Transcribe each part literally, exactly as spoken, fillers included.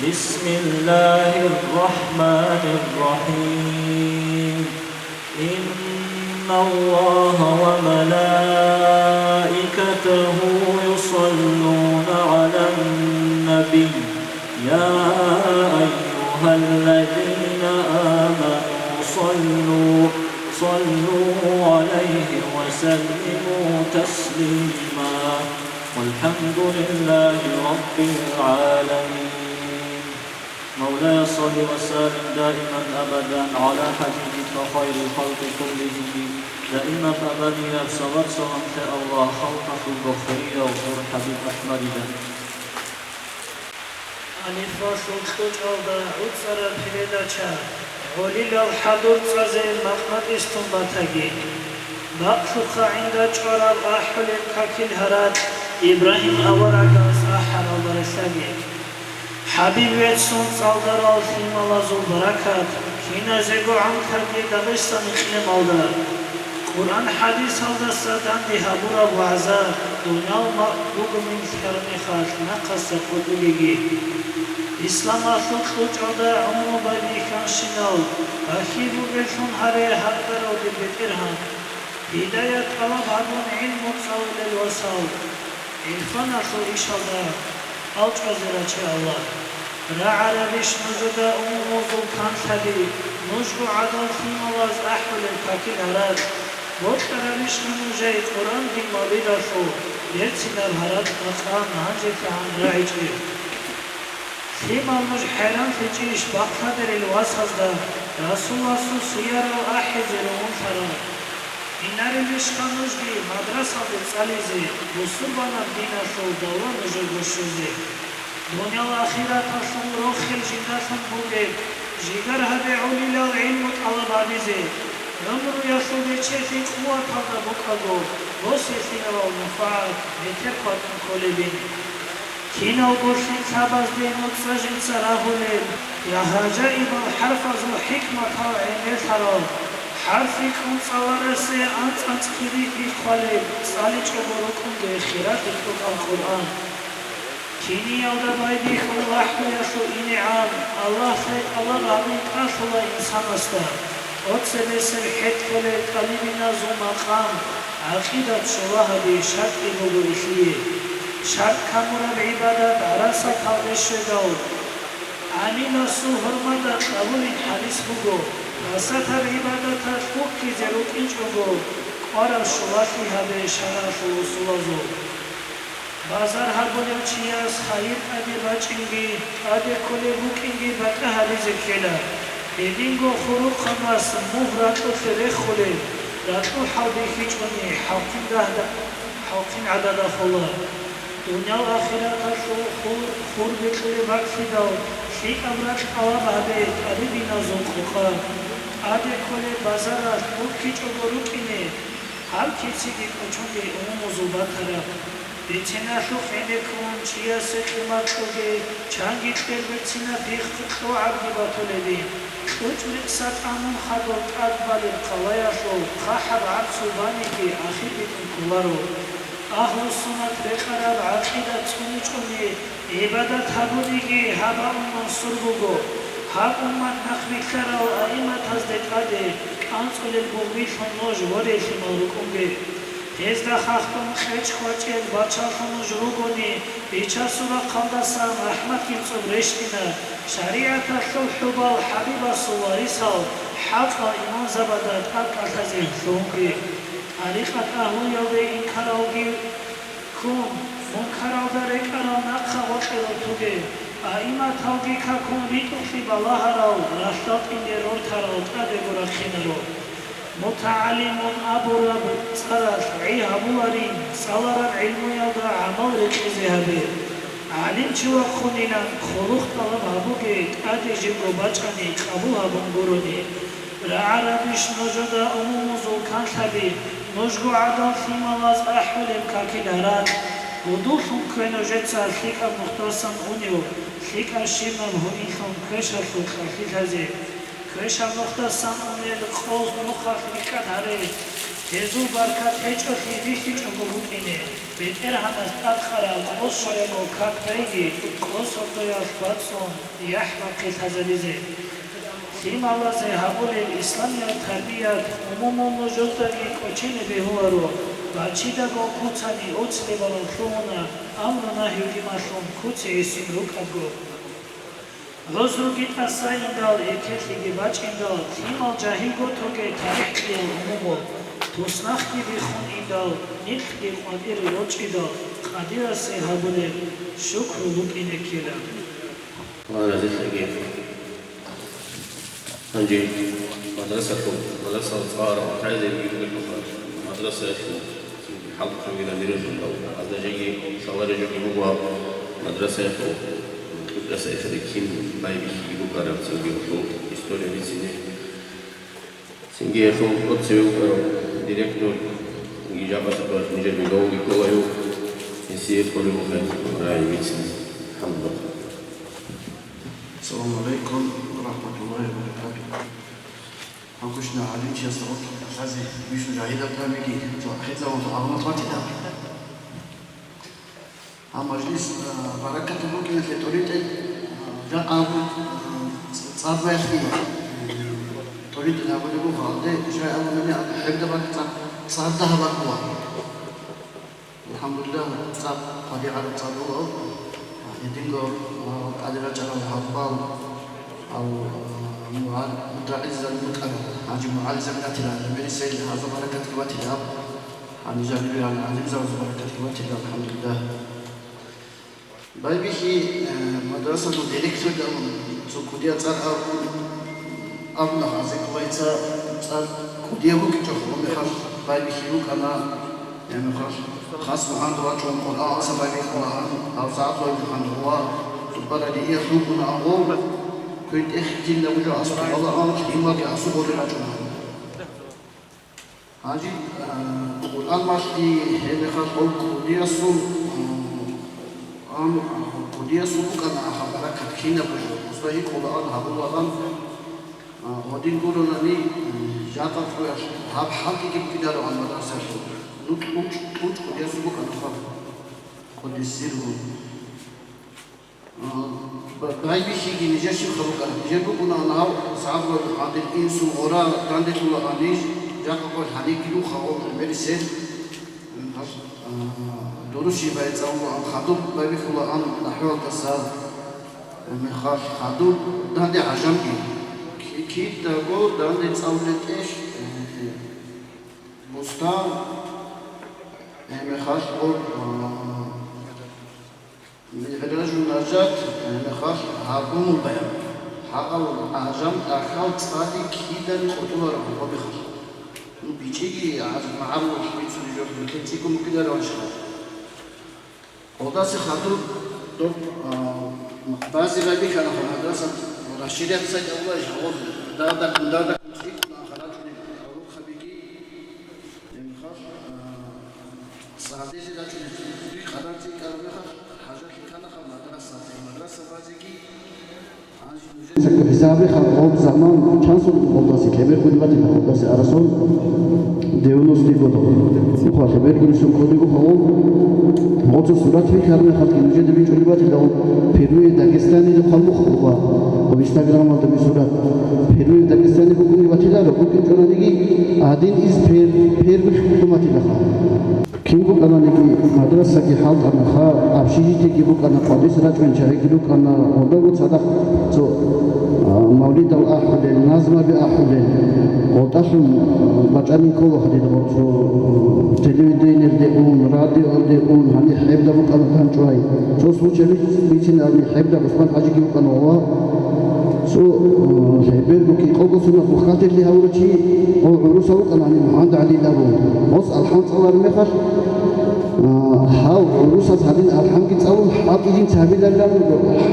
بسم الله الرحمن الرحيم. إن الله وملائكته يصلون على النبي، يا أيها الذين آمنوا صلوا، صلوا عليه وسلموا تسليما. والحمد لله رب العالمين. مولاي صل وسلم دائما أبدا على حبيبك خير الخلق كلهم. Даимаб абадияб салат-салам лъе Аллагь халкъалъулго хирияв гьур ХӀабиб АхӀмадида. Гьанифалъул кьучӀалда гӀуцӀараб передача гӀолилал хӀадур цӀазе макъ-макъис тун батаги. Бакълъухъа гӀинда чӀвараб ахӀулеб какил гьаракь Ибрагьим аварагас ахӀаралда релълъаги. ХӀабиб веццун цӀалдарал лъималазул баракат киназего гӀанкаги Дагъистан икълималда, Къуръан-хӀадисалдаса данде гьабураб вагӀза дуниял макъ бугунин лъараб мехалъ нахъаса къотӀулеги. Исламалъул кьучӀалда гӀумру байбихьанщинал бахьи бугеллъун гьаре гьардарав дир БетӀергьан. Гьидаят тӀалаб гьабун гӀилму цӀалулел васал, гӀирфаналъул ишалда алчӀвазе раче Аллагь. РагӀарабищ нужеда умумузул канлъаби, нужго гӀадал лъималаз ахӀулеб какил гьаракь? Бокьарабищха нужее Къуръанги мавлидалъул берцинаб гьаракь-макъам гьанжелъагӀан рагӀичӀеб? Лъимал нуж хӀайранлъичӀищ бакълъадерил васазда Расуласул сиярал ахӀизе ругьунлъарал? Гьинарилищха нужги мадрасалде цӀализе, бусурбанаб диналъул давла нужего щвезе? Дуниял ахираталъул рохел жиндалъун бугеб, жигар гьабе гӀолилал гӀилму тӀалаб гьабизе, гӀумруялъул бечелъи къуваталда букӀаго, боселъиялал мунфагӀат бетер къватӀун кколебин. Киналго лъикӀлъабазде нуцӀа жинца рагьулел, я гӀажаибал хӀарфазул хӀикматал гӀемерлъарал, хӀарф рикӀкӀун цӀаларасе анцӀ-анцӀ кири хъвалеб, цӀаличӀого рукӀунге хирати тӀокӀаб Къуръан. Киниялда байбихьун вахӀюялъул инегӀан, Аллагьлъай тӀалаб гьабун тӀалъула инсанасда, тӀоцебесеб хӀетӀлъулел тӀалибиназул макъам, гӀакъидат щола гьаби шартӀи буго илъие. ШартӀ камураб гӀибадат гӀарасаталде щведал, аминасул гьурмада кьабулин хӀадис буго, гӀарасатаб гӀибадаталъ буккизе рукӀинчӀого кӀвараб щулалъи гьабе шаргӀалъул усулазул. Базар гьабулев чияс хайир тӀаде бачӀинги, тӀаде кколеб букӀинги батӀа гьабизе ккела. Гьединго хурухъанас мугь ракьулъе рехулел, ракьул хӀал бихьичӀони хӀалхъин гьада-, хӀалхъин гӀадада хола. Дуниял ахираталъул хур, хур бекьулеб бакӀлъидал лъикӀаб ракь тӀалаб гьабе тӀалибиназул къокъа. ТӀаде кколеб базаралъ буккичӀого рукӀине, гьаб кициги кӀочонги умумузул батараб. Биценалъухъ гӀенеккун чиясе къимат кьоге, чанги кьер берцинаб бихъ кьогӀабги батулебин. КьучӀ мекъса тӀамун хадуб тӀад балеб хъалаялъул хъахӀаб гӀарцул баниги ахир битӀун кколаро. Агьлу-суннат рекъараб гӀакъида цӀуничӀони, гӀибадат гьабуниги гьаб уммат мансур буго. Гьаб уммат нахъбилълъарал аиматазде тӀаде кӀанцӀулел бугъбилъун нуж ворелъимал рукӀунге. Гьезда хахтун кьечӀ хвачӀел бачалъун нуж ругони, Бичасул рахъалдасан рахӀматги цӀоб рещтӀина, шаригӀаталъул хӀубал хӀабибасул варисал хӀакъал имамзабазда тӀад кӀалъазе лъугьунге. ТӀарикъат агьлуялде инкаралги ккун, мункаралда рекӀарал нахъа гъоркье рортуге, аиматалги какун ритӀухълъи балагьарал ралъдал тӀинде рортарал тӀадего рахъинаро. МутагӀалимун абураб цӀаралъ гӀи гьабуларин, цӀалараб гӀилмуялда гӀамал рекьизе гьабе. ГӀалимчи вахъунилан хъулухъ тӀалаб гьабуге, тӀаде жибго бачӀани къабул гьабун гурони. РагӀарабищ нужеда умумузул канлъаби, нужго гӀадал лъималаз ахӀулеб какил гьаракь? Гьудуллъун ккве нужеца лъикӀаб нухдасан унев, лъикӀабщинаб гьуинлъун квешалъул кьалъилъазе. Квешаб нухдасан унел къо нухалъ микьад гьаре. Гьезул баркат гьечӀолъи бихьичӀого букӀине, БетӀергьанас тӀадкъараб къосаялъул как байги къосалдоялъ бацӀцӀун яхӀ бахъи лъазабизе. Лъималазе гьабулеб исламияб тарбият умумул нужердаги кӀочине бегьуларо, бачидаго куцани оцлебалан лъугьуна амру-нагьи гьималъун куц гӀисин рукӀаго. ГӀузруги тӀасаиндал, эркеллъиги бачӀиндал, лъимал жагьил готоге тарихӀ кьиял умумул, туснахъги биххун индал, нилъги къватӀире рорчӀидал, къадирасе гьабулеб шукру букӀине ккела. Аллагь разилъаги. Гьанже мадрасалъул, мадрасал цӀар ватаизе йигурелъулха, мадрасаялъул хӀалтӀухъанги намиралъундал, азда жеги шаларе жоги буго, мадрасаялъул кьутӀасайхъаде кин байбихьиги букӀараб, цинги гьелъул история бицине. Цинги гьелъул тӀоцеве вукӀарав директор, цинги жакъасеб нижер бегавулги кколайо, гьесие кколев вухъе рагӀи бицине. АлхӀамдулиллагь. Ассаламу гӀалайкум ва рахӀматуллагьи ва баракатугь. Гьанкущина гӀалимчиясда гъоркь лъазе бищун жагьилаб тамиги, цо ахирзаман гӀаламат батила. Гьаб мажлис, а, баракатаб букӀиналъе тӀоритӀел, а, жакъа абун, а, ц-, цӀар баяхъи, а, тӀоритӀел гьабулеб буго, гьалде жай абунани, а, хӀебда бакӀ цӀар, цӀар дагьаб бакӀ буго. АлхӀамдулиллагь, цӀакъ къваригӀараб цӀар буго, гьединго, а, тӀаде рачӀарал гьалбал, гьав, а, мугӀал-, мутагӀилзаб букӀарал, ХӀажи МугӀалимзаб ратила, гӀемерисел гьазаб баракатги батила, гьанижалиби гьал гӀалимзабазул баракатги батила, алхӀамдулиллагь. Байбихьи, э, мадрасалъул директорги абун, цо кӀудияв цӀар абун, абуна, гьазикъ вайца цӀар кӀудияв букӀинчӀо, гьеб мехалъ байбихьи букӀана, гьеб мехалъ хас мугӀанду вачӀун Къуръан сабабихьулаан, гьав сагӀат вайбихьан гьуа, тупара дииялъ вукӀунаан гъов, квен-тӀехь кинабго жо асулаан, лъималги асуболел рачӀунаан. Гьанже, а, Къуръан малъи гьеб мехалъ гьев кӀудиясул, а, ам-, кӀудиясул букӀана, аха, баракат кинабго жо. Уста гьикъулаан, гьабулаан, а, гьадин гуронани, м, жакъа къоялъ гьаб хӀалтӀиги букӀинароан мадрасалъул. Ну, кьучӀ, кьучӀ кӀудиясул букӀана, аха, кӀудияб сиргун. А, ба-, байбихьиги нижер щибха букӀана. Нижер букӀунаан гьав сагӀаб ва гьадин инсул гъора данделъулаан ниж, жакъа къоялъ гьанибги руха гъов гӀемерисел, м, гьалъ, а, дурусчи байцӀалулаан хадуб байбихьулаан нахӀвалдаса, гьеб мехалъ хадуб данде гӀажамги. Ки-, кидаго данде цӀалулел тӀехь, э, бустан, гьеб мехалъ гъоб, а, МигӀражун нажат, гьеб мехалъ гьаб умумул баян. Гьагъал гӀажам тӀахьал цӀади кидан къотӀуларо гьеб мехалъ. Ну, бичӀчӀиги гӀаз-, магӀарулъ бицунеб жо, нилъер цӀикӀкӀун букӀинаро анщала. Гъолдаса хадуб доб, а, базе байбихьана, мадраса расширяться гьавуларищ гьавол, дада, дада, цӀикӀкӀун анха рачӀунел гӀурухъабиги, гьеб мехалъ, а, ЦӀадезе рачӀунел къадар цӀикӀкӀараб мехалъ, хӀажалъи кканаха мадрасалъе. Мадраса базеги гьанже нужеца хӀисабе хаб гъоб заман чансон гъолдасе кемер кколеб батила, гъолдасе арасон девяностый годов. Нуха кемер кколесун кколеб буго гъол. Гъоцо сурат бихьараб мехалъги нужеда бичӀчӀулеб батила гъол, впервые в Дагестане хъван буго гъоб, гъоб Инстаграмалда би сурат. Впервые в Дагестане букӀунеб батиларо, букӀинчӀониги гьадин из пер-, первый хӀукbatилаха. Кин букӀананиги, мадрасаги хӀалтӀанаха, общежитиеги букӀана, къватӀиса рачӀунел чагӀиги рукӀана, гъолдаго цадахъ цо, а, мавлидал ахӀулел, назмаби ахӀулел, гъолдалъун бачӀанин ккола гьадин гъо-, цо, а, телевидениеде ун, радиоде ун, гьаниб хӀебда букӀана танчӀвай. Цо случай биц-, бицинарни хӀебда ГӀусман ХӀажиги вукӀана гъова. Цо, а, лъеберго кӀикъого сунат бухгалтерлъи гьавурав чи, гъов гӀурусав вукӀана гьаниб МухӀаммад ГӀалида абун. Гъос алхӀам цӀалараб мехалъ, а, гьав гӀурусаз гьадин алхӀамги цӀалун, хӀалтӀи жинца гьабиларилан,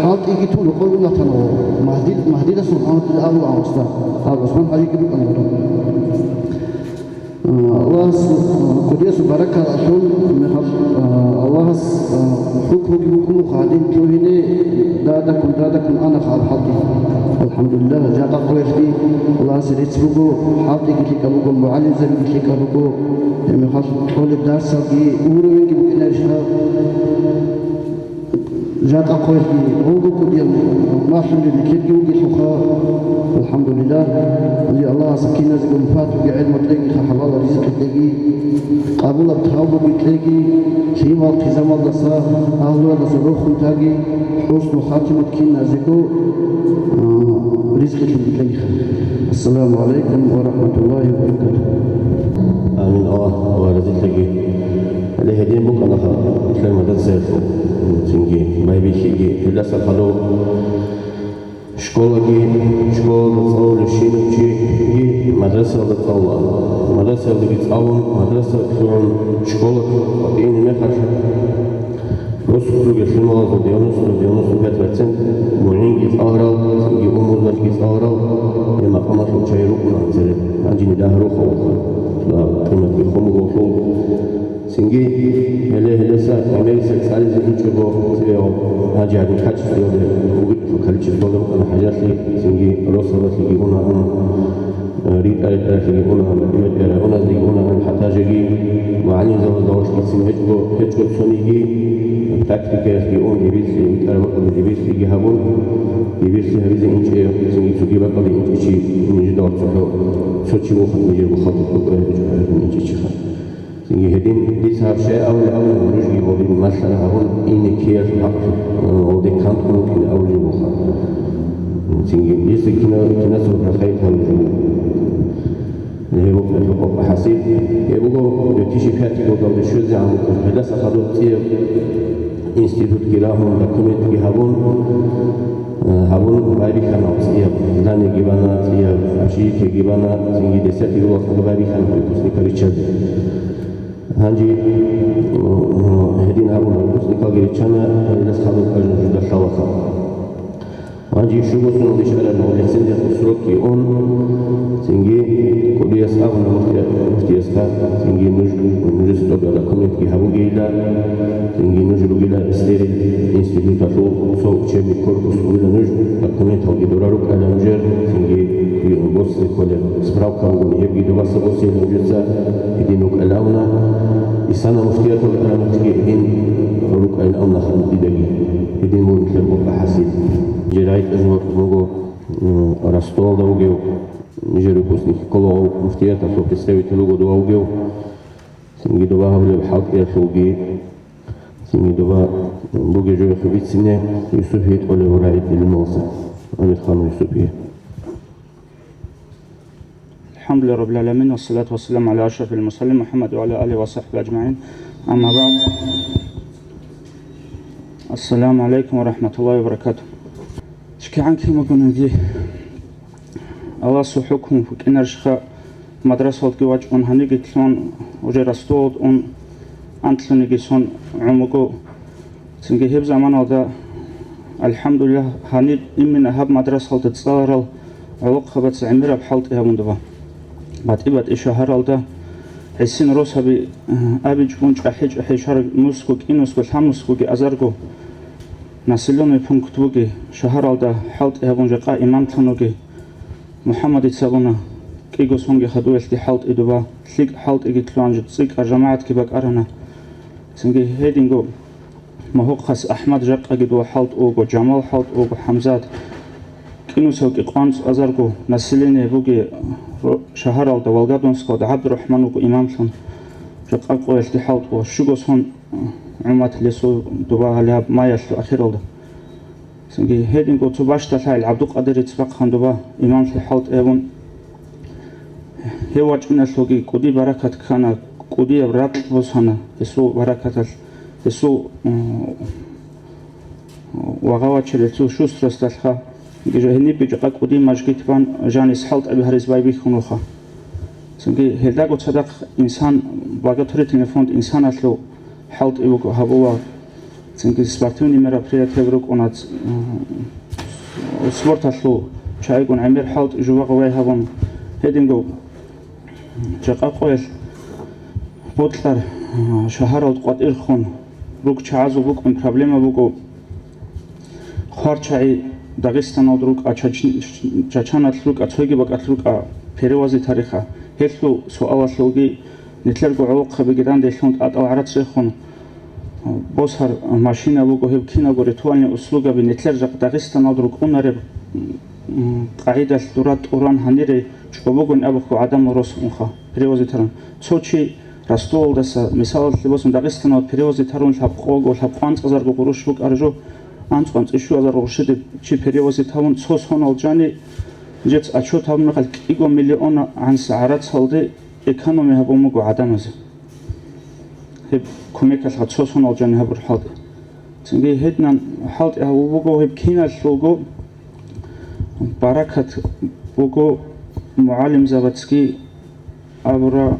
хӀалтӀиги тун рокъове ун ватана гъов. Магьди-, Магьдидасул МухӀаммад абула гъоста. Гьав ГӀусман ХӀажиги рукӀана гъоран. Аллагьас, а, кӀудиясул баракат лъун мехалъ, а, Аллагьас, а, хӀукмуги букӀун буго гьадин лъугьине, дадаккун, дадаккун анаха гьаб хӀалтӀи. Алхамдулиллагь, жакъа къоялъги Аллагьасе рецц буго, хӀалтӀиги лъикӀаб буго, мугӀалимзабиги лъикӀаб буго, гьебмехалъ кьолеб дарсалги уровеньги букӀинарищха? Жакъа къоялъги гьелго кӀудиял малъулел нилъерги вугелъулха. Алхамдулиллагь, гьанже Аллагьас киназего мунпагӀат бугеб гӀелму кьегиха, хӀалалаб ризкъи кьеги, къабулаб тавбаги кьеги, лъимал-хъизамалдаса, агьлуялдаса рохун таги, хӀусну хатимат киназего, а, ризкъилъун кьегиха. Ассаламу гӀалайкум ва рахӀматуллагьи ва баракатугьу. Амин, Аллагь, Аллагь разилъеги. Гьале гьедин букӀанаха нилъер мадрасаялъул, цинги байбихьиги, гьелдаса хадув школаги, школалда цӀалулев щинав чиги мадрасаялда цӀалула. Мадрасаялдаги цӀалун, мадраса лъугӀун, школа къватӀине мехалъ, росулъ ругел лъималазул девяносто, девяносто пять процент мугӀинги цӀаларал, цинги умумузбачги цӀаларал, гьеб макъамалъул чагӀи рукӀуна гьанцӀере, гьанже нилъ гьарухъа вухъа, ва къиматги хун буго лъул. Цинги гьеле-гьелеса гӀемерисел цӀализе гьечӀого цеве гьав гьанже гьадин качествоялде, количествоялда букӀана хӀажалъи, цинги росабалъиги унаан, ритӀа-ритӀаралъиги унаан, рагӀуназдаги унаан, хӀатта жеги мугӀалимзабазда валъицин гьечӀого, гьечӀо цониги, практикаялъги ун, гьебилъи, витӀараб бакӀалде гьебилъиги гьабун, гьебилъи гьабизе инчӀей, цинги цоги бакӀалде инчӀей чи нижеда вацухъо, цо чи вухъан нижерго халкъ букӀа гьечӀо гьабун инчӀей чиха. Цинги гьедин дица гьаб щай абулеб абун, нужги гьобин малъара гьабун, ине ккеялъул хӀакъалъулъ, э, гьелде кантӀун вукӀине абулеб бугоха. Цинги дица кина-, киназго рахъайин гьабулеб жо буго. Гьеб буго гьелъул къокъа хӀасил. Гьеб буго две тысячи пятый годалде щвезегӀан буго. Гьелдаса хадуб цӀияб институтги рагьун, документги гьабун, э, гьабун байбихьана цӀияб, зданиеги бана цӀияб, общежитиеги бана, цинги десятый классалда байбихьана выпускникал риччазе. Гьанже, э, гьедин абуна, выпускникалги риччана, гьелдаса хадуб нужда лъалаха. Гьанже щуго соналде щвараб гьев лицензиялъул срокги ун, цинги кӀудияс абуна муфтия-, муфтиясда, цинги нуж, нужеца тӀоба документги гьабугейилан, цинги нуж ругила Бестерил институталъул цо учебный корпус бугила нуж, документалги дора рукӀайилан нужер, цинги босизе кколеб справка бугони гьебги добаса босейилан нужеца, гьедин рукӀайилан абуна. Исана муфтияталда араб мехалъги гьедин рукӀайилан абуна дидаги. Гьедин буго нилъер къокъа хӀасил. Нижер гӀайтӀазул вукӀун вуго, м, Ростовалда вугев, нижер выпускник ккола, муфтияталъул представитель вуго дова вугев. Цинги дова гьабулеб хӀалтӀиялъулги, цинги дова бугеб жоялъул бицине Юсупие тӀолеб буго рагӀи гӀилмуялъул, Амирханов Юсупие. الحمد لله رب العالمين، والصلاة والسلام على أشرف المرسلين محمد وعلى آله وصحبه أجمعين. أما بعد. السلام عليكم ورحمة الله وبركاته. ЧкигӀан кин бугониги, Аллагьасул хӀукму букӀинарищха, мадрасалдги вачӀун, гьаниги лъун, уже Ростовалда ун, анлъуниги сон гӀун буго. Цинги гьеб заманалда, алхӀамдулиллагь, гьаниб именно гьаб мадрасалда цӀаларал гӀолохъабаца гӀемераб хӀалтӀи гьабун дуба. БатӀи-батӀи шагьаралда гӀисин росаби, э, абичӀого, чӀахӀи-чӀахӀи шагьар, нусго, кӀинусго, лъабнусгоги азарго населённый пункт буги, шагьаралда хӀалтӀи гьабун жакъа имамлъун вуги. МухӀаммадица абуна, кӀиго сонги хадуялъги хӀалтӀи дуба, лъикӀ хӀалтӀиги лъугьана, цӀикӀкӀар жамагӀатги бакӀарана. Цинги гьединго Магьухъас АхӀмад жакъаги дова хӀалтӀи вуго, Жамал хӀалтӀи вуго, ХӀамзат. КӀинусевги къванцӀ азарго население буги ро-, шагьаралда, Волгодонскалда ГӀабдурахӀман вуго имамлъун, жакъа къоялъги хӀалтӀи вуго, щуго сон гӀуммат лесо дуба гьале гьаб маялъул ахиралда. Цинги гьединго цо бащдалъагӀел ГӀабдулкъадирица бахъан дуба имамлъи хӀалтӀи гьабун. Гьев вачӀиналъулги кӀуди баракат ккана, кӀудияб ракь босана гьесул баракаталъ, гьесул, м, вагъа вачаралъул шустрасдалъха, гьениб жакъа кӀуди мажгит бан жанис хӀалтӀаби гьаризе байбихьун вуха. Цинги гьелдаго цадахъ инсан, благотворительный фонд «Инсан»алъул хӀалтӀи буго гьабула. Цинги спортивный мероприятиеги рукӀуна, ц-, м, спорталъул чагӀигун гӀемер хӀалтӀи жувагъ вай гьабун. Гьединго жакъа къоялъ бокьар, м, шагьаралда къватӀирхун рукӀчагӀазул букӀун проблема буго. ХварчагӀи Дагъистаналда рукӀа, Чач-, Чачаналъ рукӀа, цоги бакӀалъ рукӀа перевозитариха. Гьелъул суалалъулги нилъерго гӀолохъабиги данделъун тӀатӀал гӀарац рехун, босар машина буго, гьеб киналго ритуальный услугаби нилъер жакъ Дагъистаналда рукӀунареб, м, къагӀидалъ дура тӀуран гьанире чӀобогон абухъго гӀадамал росунха перевозитарун. Цо чи Ростовалдаса, мисалалъе босун, Дагъистаналда перевозитарун лъабкъого, лъабкъо анцӀазарго гъурущ букӀараб жо, анцӀго анцӀишуазарго гъурщиде чи перевозитавун цо сонал жани, жец отчет гьабун мехалъ кӀиго миллион гӀанса гӀарацалде экономия гьабун буго гӀадамазе. Гьеб кумекалъха цо сонал жани гьабур хӀалтӀи. Цинги гьединан хӀалтӀи гьабу буго гьеб киналъулго баракат буго мугӀалимзабацги абура,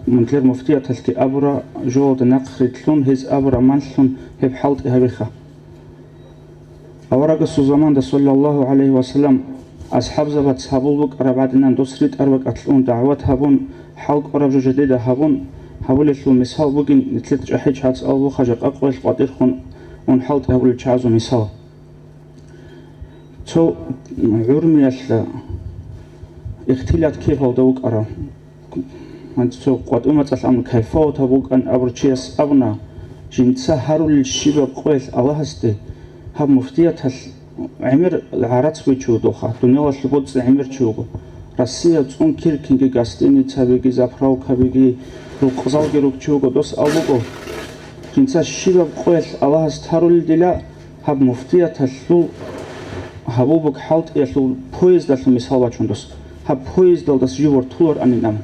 мунлер муфтияталъги абура, жоялда нахърилълъун гьез абура манлъун гьеб хӀалтӀи гьабиха. Аварагасул заманда, саллаллагьу гӀалайгьи ва саллам, асхӀабзабац гьабул букӀараб гӀадинан дос ритӀар бакӀалъ ун дагӀват гьабун, хӀалкӀвараб жо жидеда гьабун, гьабулелъул мисал бугин, нилъер чӀахӀи чӀвац албуха жакъа къоялъ къватӀирхун ун хӀалтӀи гьабулел чагӀазул мисал. Цо гӀурмиялъа ихтилат кепалда вукӀарав. Гьанже цо къватӀумацӀалъ абун кайфаватав вукӀан абурчияс абуна, жинца гьарулел щибаб къоялъ Аллагьасде гьаб муфтияталъ гӀемер гӀарац вичи вугоха, дуниялалъул боцӀи гӀемер чи вуго. Россия цӀун кир-кинги гостиницабиги, заправкабиги, рукъзалги рукчи вуго, дос абуго, жинца щибаб къоялъ Аллагьас тарулел дила, гьаб муфтияталъул гьабул бук хӀалтӀиялъул поездалъул мисал бачун дос. Гьаб поездалдас жив вортуларанин абун.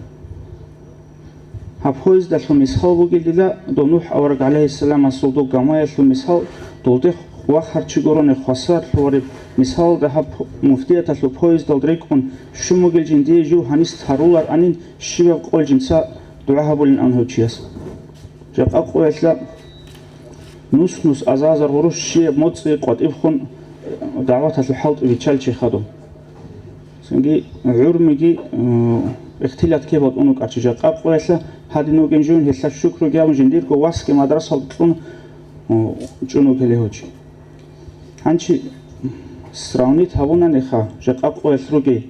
Гьаб поездалъул мисал бугелила, дов НухӀ авараг гӀалайгьиссаламасул дов гамаялъул мисал, долде вахарчи гурони хвасар лъугьариб мисалалда гьаб муфтияталъул поездалда рекӀун щун бугел жиндие жив гьанис таруларанин щибаб къоялъ жинца дугӀа гьабулин абун гьев чияс. Жакъа къоялъа нус-нус азазар гъурущ щибаб моцӀи къватӀибхун дагӀваталъул хӀалтӀи биччал чи хадуб. Цинги гӀурмиги, м, ихтилат ккебал тӀун вукӀарчи жакъа къоялъа гьадин вугин жугьин гьелъа шукруги гьабун жиндирго васги мадрасалда кьун, м, чӀун вугеле гьучи. Гьанчи сравнить гьабунаниха, жакъа къоялъ ругей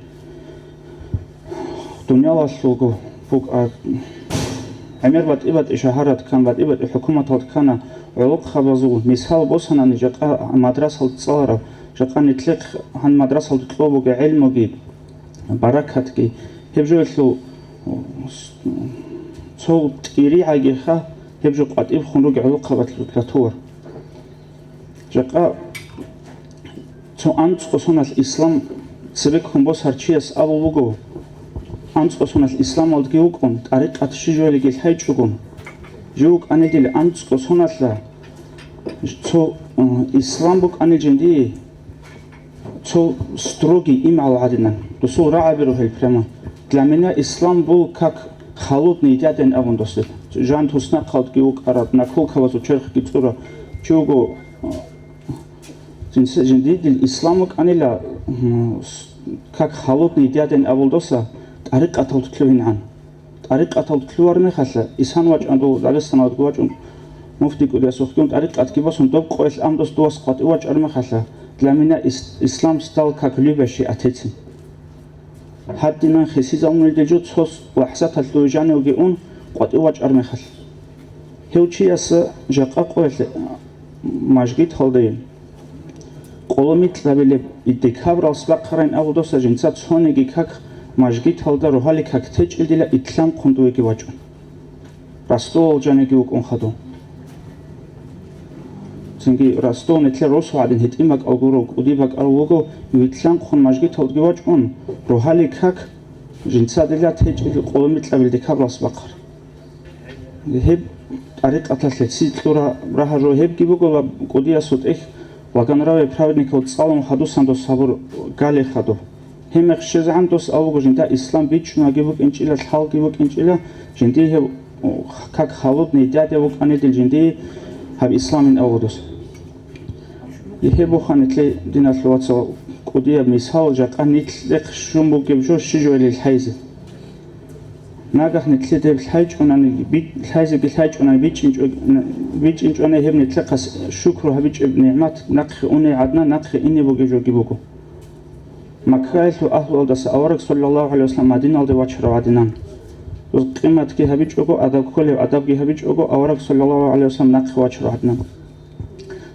дуниялалъулго букӀа-, гӀемер батӀи-батӀи шагьарат ккан, батӀи-батӀи хӀукуматалда ккана, гӀолохъабазул мисал босанани, жакъа мадрасалда цӀаларав, жакъа нитлъехъ гьан мадрасалда кьо бугеб гӀелмуги, баракатги, гьеб жоялъул цо тӀиригӀагиха, гьеб жо къватӀибхун ругел гӀолохъабазул ратулар. Жакъа цо анцӀго соналъ ислам цебеккун босарчияс абул буго, анцӀго соналъ исламалдги вукӀун, тӀарикъат щиб жоялиги лъайчӀогун, жив вукӀанидил анцӀго соналъа цо, э, ислам букӀанил жиндие, цо строгий имгӀал гӀадинан, досул рагӀаби ругел прямо. Для меня ислам был как холодный дядя абун досде. Жан туснахъалдги вукӀараб, наколкабазул черхги цӀурав чи вуго, э, Жинса-, жиндидил ислам вукӀанила, м, с-, как холодный дядя абулдаса тӀарикъаталда лъугьингӀан. ТӀарикъаталда лъугьар мехалъа, исан вачӀун дов Дагъистаналдго вачӀун муфти кӀудиясухъгун тӀарикъатги босун, доб къоялъ ам дос дувас къватӀив вачӀар мехалъа, для меня ис-, ислам стал как любящий отецин. Гьадинан хисизабунелде жо цо лахӀзаталъ жанивги ун къватӀив вачӀар мехалъ. Гьев чияс жакъа къоялъ мажгиталде къоломикьабилеб декабралъ бахъарайин абулдаса жинца цониги как мажгиталда рогьалил как течӀелдила ислам хъундувеги вачӀун. Ростовал жаниги вукӀун хадув. Цинги Ростов нилъер росу гӀадин гьитӀин бакӀал гуро, кӀуди бакӀал вуго, витлъанхъун мажгиталдги вачӀун, рогьалил как жинцадила течӀел къоломикьабил декабралъ бахъар. Гьеб тӀарикъаталъе ци кьура рагьа жо гьебги буго ва кӀудиясул тӀехь Благонравие праведников цӀалун хадусан дос гьабур гали хадуб. Гьеб мех щвезегӀан дос абуго жинда ислам бичӀчӀунаги букӀинчӀила, лъалги букӀинчӀила, жиндие гьеб, о, как холодный дядя вукӀанидил жиндие гьаб исламин абу дос. Гьеб буха нилъе, диналъул вацал, кӀудияб мисал, жакъа нилъехъ щун бугеб жо щиб жоялил хӀайзе. Нагагь нитлъеде лъайчӀунани, би-, лъайзеги лъайчӀунани бичӀчӀинчӀо-, бичӀчӀинчӀони гьеб нитлъехъас шукру гьабичӀеб нигӀмат нахъе уне гӀадна, нахъе ине бугеб жоги буго. Маккаялъул агьлуялдаса авараг, саллаллагьу гӀалайгьи вассалам, Мадиналде вачарав гӀадинан. Къиматги гьабичӀого, адаб кколеб адабги гьабичӀого, авараг, саллаллагьу гӀалайгьи вассалам, нахъе вачарав гӀадинан.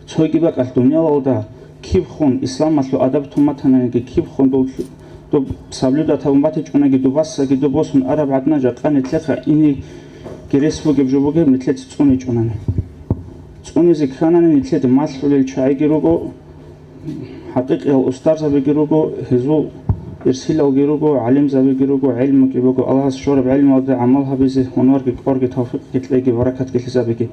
Цойги бакӀалъ дуниялалда киб хун исламалъул адаб тун батананиги, киб хун дол-, доб соблюдать гьабун батичӀонаги, дубасаги доб босун араб гӀадна, жакъа нитлъеха инеги рес бугеб жо бугеб нитлъеца цӀуничӀунани. ЦӀунизе кканани нитлъеде малъулел чагӀиги руго, хӀакъикъиял устарзабиги руго, гьезул ирсилалги руго, гӀалимзабиги руго, гӀелмуги буго. Аллагьас щвараб гӀелмуялда гӀамал гьабизе гьунарги кӀварги тавфикъги кьеги, баракатги лъазабиги.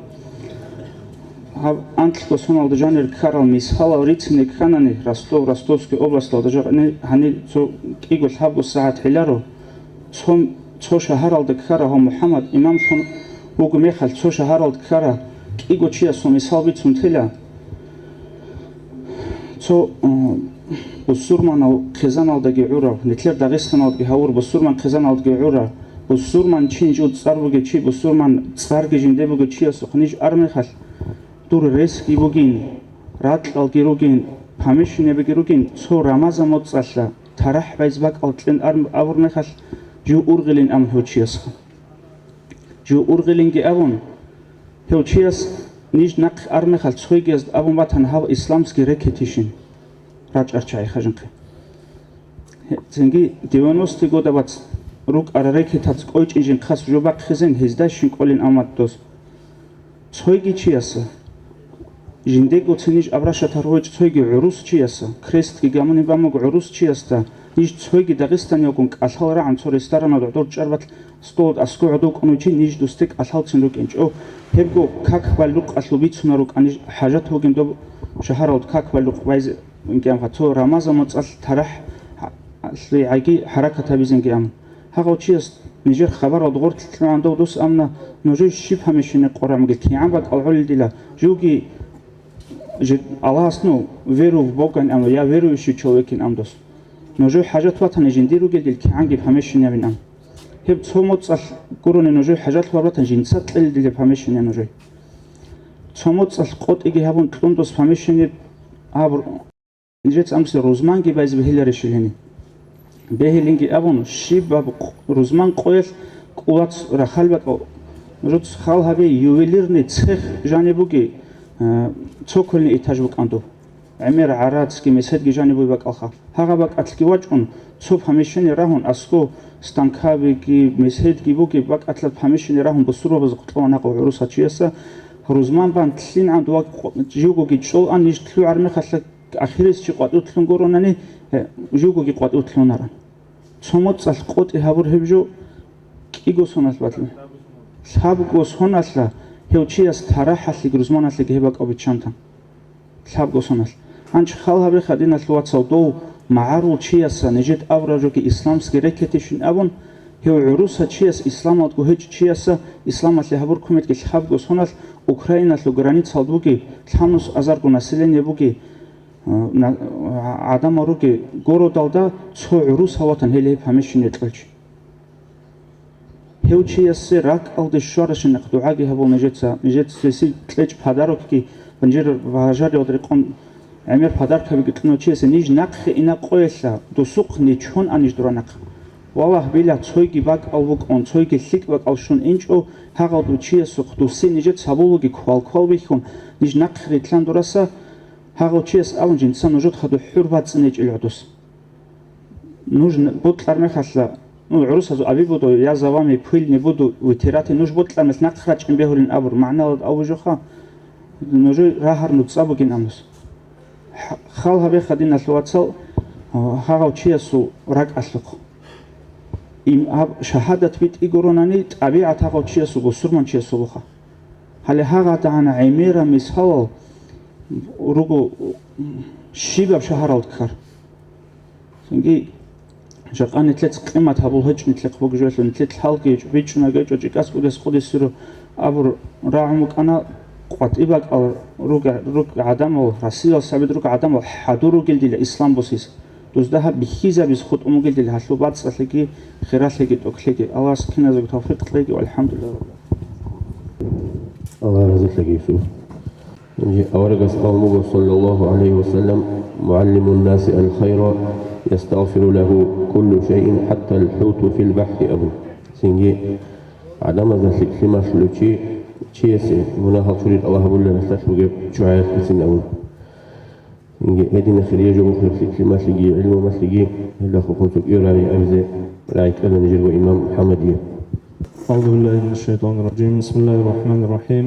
Гьаб анкьго соналда жанир ккарал мисалал рицине кканани, Ростов, Ростовский областалда жакъни гьаниб цо кӀиго лъабго сагӀат гьеларо, цо, цо шагьаралда ккара гьав МухӀаммад имамлъун вуго мехалъ, цо шагьаралда ккара кӀиго чиясул мисал бицун тела. Цо, э, бусурманав хъизаналдаги гӀурав, нилъер Дагъистаналдаги гьавур бусурман хъизаналдаги гӀурав, бусурман чи жив цӀар бугев чи, бусурман цӀарги жинде бугев чиясухъ ниж армехалъ, дур ресги бугин, ракьалги ругин, помещениябиги ругин, цо Рамазан моцӀалъа тарахӀ байз бакӀал кьен арм-, абур мехалъ, жив ургъилин абун гьев чиясха. Жив ургъилинги абун, гьев чияс ниж нахъ армехалъ цойгиязда абун батана гьав исламский рэкетищин рачӀарчагӀи хажинхъе. Гье, цинги девяностые года бац рукӀара рэкетац кӀойчӀин жинхъас жо бахъизен гьезда щин кӀолин амат дос. Цойги чияса, жиндего циниж абращат гьаргьойчӀ цойги гӀурус чияса, крестги гамунин бамуг гӀурус чиясда, ниж цойги дагъистаниялгун кӀалъал рагӀан цо ресторанал гӀодор чӀарбат столд аскӀо гӀодов кӀунучи ниж дусде кӀалъалцин рукӀинчӀо, гьебго как баллукъалъул бицуна рукӀаниж хӀажат вугин доб шагьаралд как баллукъ байзе инкӀиамха цо Рамазан моцӀалъ тарахӀ гьалъуй гӀайги хӀаракат гьабизинги ам. Гьагъав чияс нижер хабаралда гъорлъ лъугӀан дов дус амна, нужее щиб помещение къорамги, кигӀан бакӀал гӀолил дила, живги жи-, Аллагьас ну, веру в Бога ин амна, я верующий человек ин ам дос. Нужее хӀажат ватани жиндир ругел дил кигӀанги помещение абин ам. Гьеб цо моцӀалъ гурони нужее хӀажат ватан жинца кьелил дил помещение нужее. Цо моцӀалъ къотӀиги гьабун кьун дос помещение абур. Нижеца амрусе рузманги байзе бегьиларищ гьени? Бегьилинги абун, щибаб къ-, рузман къоялъ кӀулац рахал бакӀал, нужеца хал гьабе, ювелирный цех жаниб буги, э, цокольный этаж букӀан доб. ГӀемер гӀарацги, меседги жаниб буй бакӀалха. Гьагъа бакӀалъги вачӀун, цо помещение рагьун, аскӀо станкабиги, меседги буги, бакӀалъа помещение рагьун бусурбабаз кьуан гьакъу гӀуруса чияса, рузман бан лъин гӀан дова къо-, живгоги чӀолан ниж лъугӀар мехалъа Ахирис чи къватӀутлъун гуронани, э, живгоги къватӀутлъунаран. Цо моцӀалъ къотӀи гьабур гьеб жо кӀиго соналъ батила. Лъабго соналъа гьев чияс тарахӀалъеги рузманалъеги гьеб бакӀав биччантан. Лъабго соналъ. Гьанчи хал гьабеха, диналъул вацал, дов магӀарул чияса нижед абураб жоги исламский рэкетищин абун, гьев гӀуруса чияс, исламалдго гьечӀ чияса, исламалъе гьабур кумекги лъабго соналъ Украиналъул границалд буги, лъабнус азарго население буги, на-, гӀадамал руги городалда цо гӀурус гьаватан гьел гьеб гьамишин рекьулчи. Гьев чиясе ракӀалде щваращинахъ дугӀаги гьабул нижеца, нижеца гьесие кьечӀ подарокги, бажаралда рекъон гӀемер подаркабиги кьунав чиясе ниж нахъе ина къоялъа, досухъ нечон анищ дура нахъ. Валлагь, била, цойги бакӀал букӀун, цойги лъикӀ бакӀал щун инчӀо, гьагъав дов чиясухъ, дусе нижеца гьабулуги квал-квал бихьун, ниж нахъе рилълъан дураса, гьагъав чияс абун жинца нужехъа духӀур бацӀцӀинечӀел гӀодос. Нуж н-, бокьар мехалъа, ну, гӀурусазул аби буго: «Я за вами пыль не буду вытирать», нуж бокьар мехалъ нахъ рачӀин бегьулин абур, магӀналда абужуха, нужер рагьар нуцӀа бугин амус. Х-, хал гьабеха, диналъул вацал, гьагъав чиясул ракӀалъухъ. Им гьаб шагьадат битӀи гуронани, тӀабигӀат гьагъав чиясул, бусурман чиясулуха. Гьале гьагъадагӀан гӀемераб мисалал руго щибаб шагьаралда ккар. Цинги жакъа нилъеца къимат гьабул гьечӀо, нилъехъ бугеб жоялъул нилъеца лъалги гьечӀо, бичӀчӀунаги гьечӀо, чӀикӀас кӀудияс кӀудиясеро абур рагӀун букӀана, къватӀи бакӀал руг-, руг гӀадамал, Россиялъ сабид руг гӀадамал хӀадур ругел дила ислам босизе. Дузда гьаб бихьизабиз хутӀун бугелъул гьалъул бацӀцӀалъиги, хиралъиги, тӀокӀлъиги. Аллагьас киназего тавфикъ кьеги, валхӀамдулиллагь. Аллагь разилъаги, Юсуп. Аварагас абун буго, саллаллагьу гӀалайгьи ва саллам: «МугӀаллимун наси аль-хайра, ястагъфиру лагьу куллу шайин, хӀатта аль-хӀуту фил бахӀри», – абун. Цинги гӀадамазда лъикӀлъи малъулев чи, чиясе мунагьал чурид Аллагь гьабулел ралъдалъ бугеб чугӀаялъ бицин абун. Цинги гьединахъе рижа мухъ лъикӀлъималъиги гӀилмумалъиги гьелда хухун цӀукӀкӀире рагӀи абизе рагӀи кьела нижерго имам МухӀаммадие. أعوذ بالله من الشيطان الرجيم. بسم الله الرحمن الرحيم.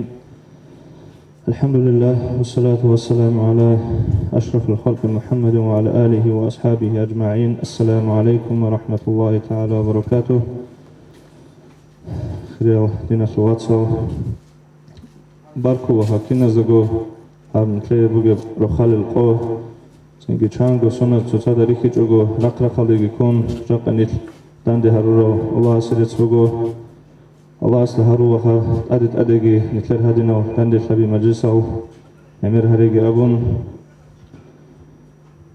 الحمد لله، والصلاة والسلام على أشرف الخلق محمد وعلى آله وأصحابه أجمعين. السلام عليكم ورحمة الله تعالى وبركاته. Хириял диналъул вацал, баркула гьаб киназдаго гьаб нилъее бугеб рохалил къо, цинги чанго соназ цоцазда рихьичӀого рахъ-рахъалдеги ккун, жакъа нилъ данде гьарурал Аллагьасе рецц буго. Аллагьасда гьарула гьаб тӀаде-тӀадеги нилъер гьадинал данделъаби мажлисал гӀемер гьареги абун.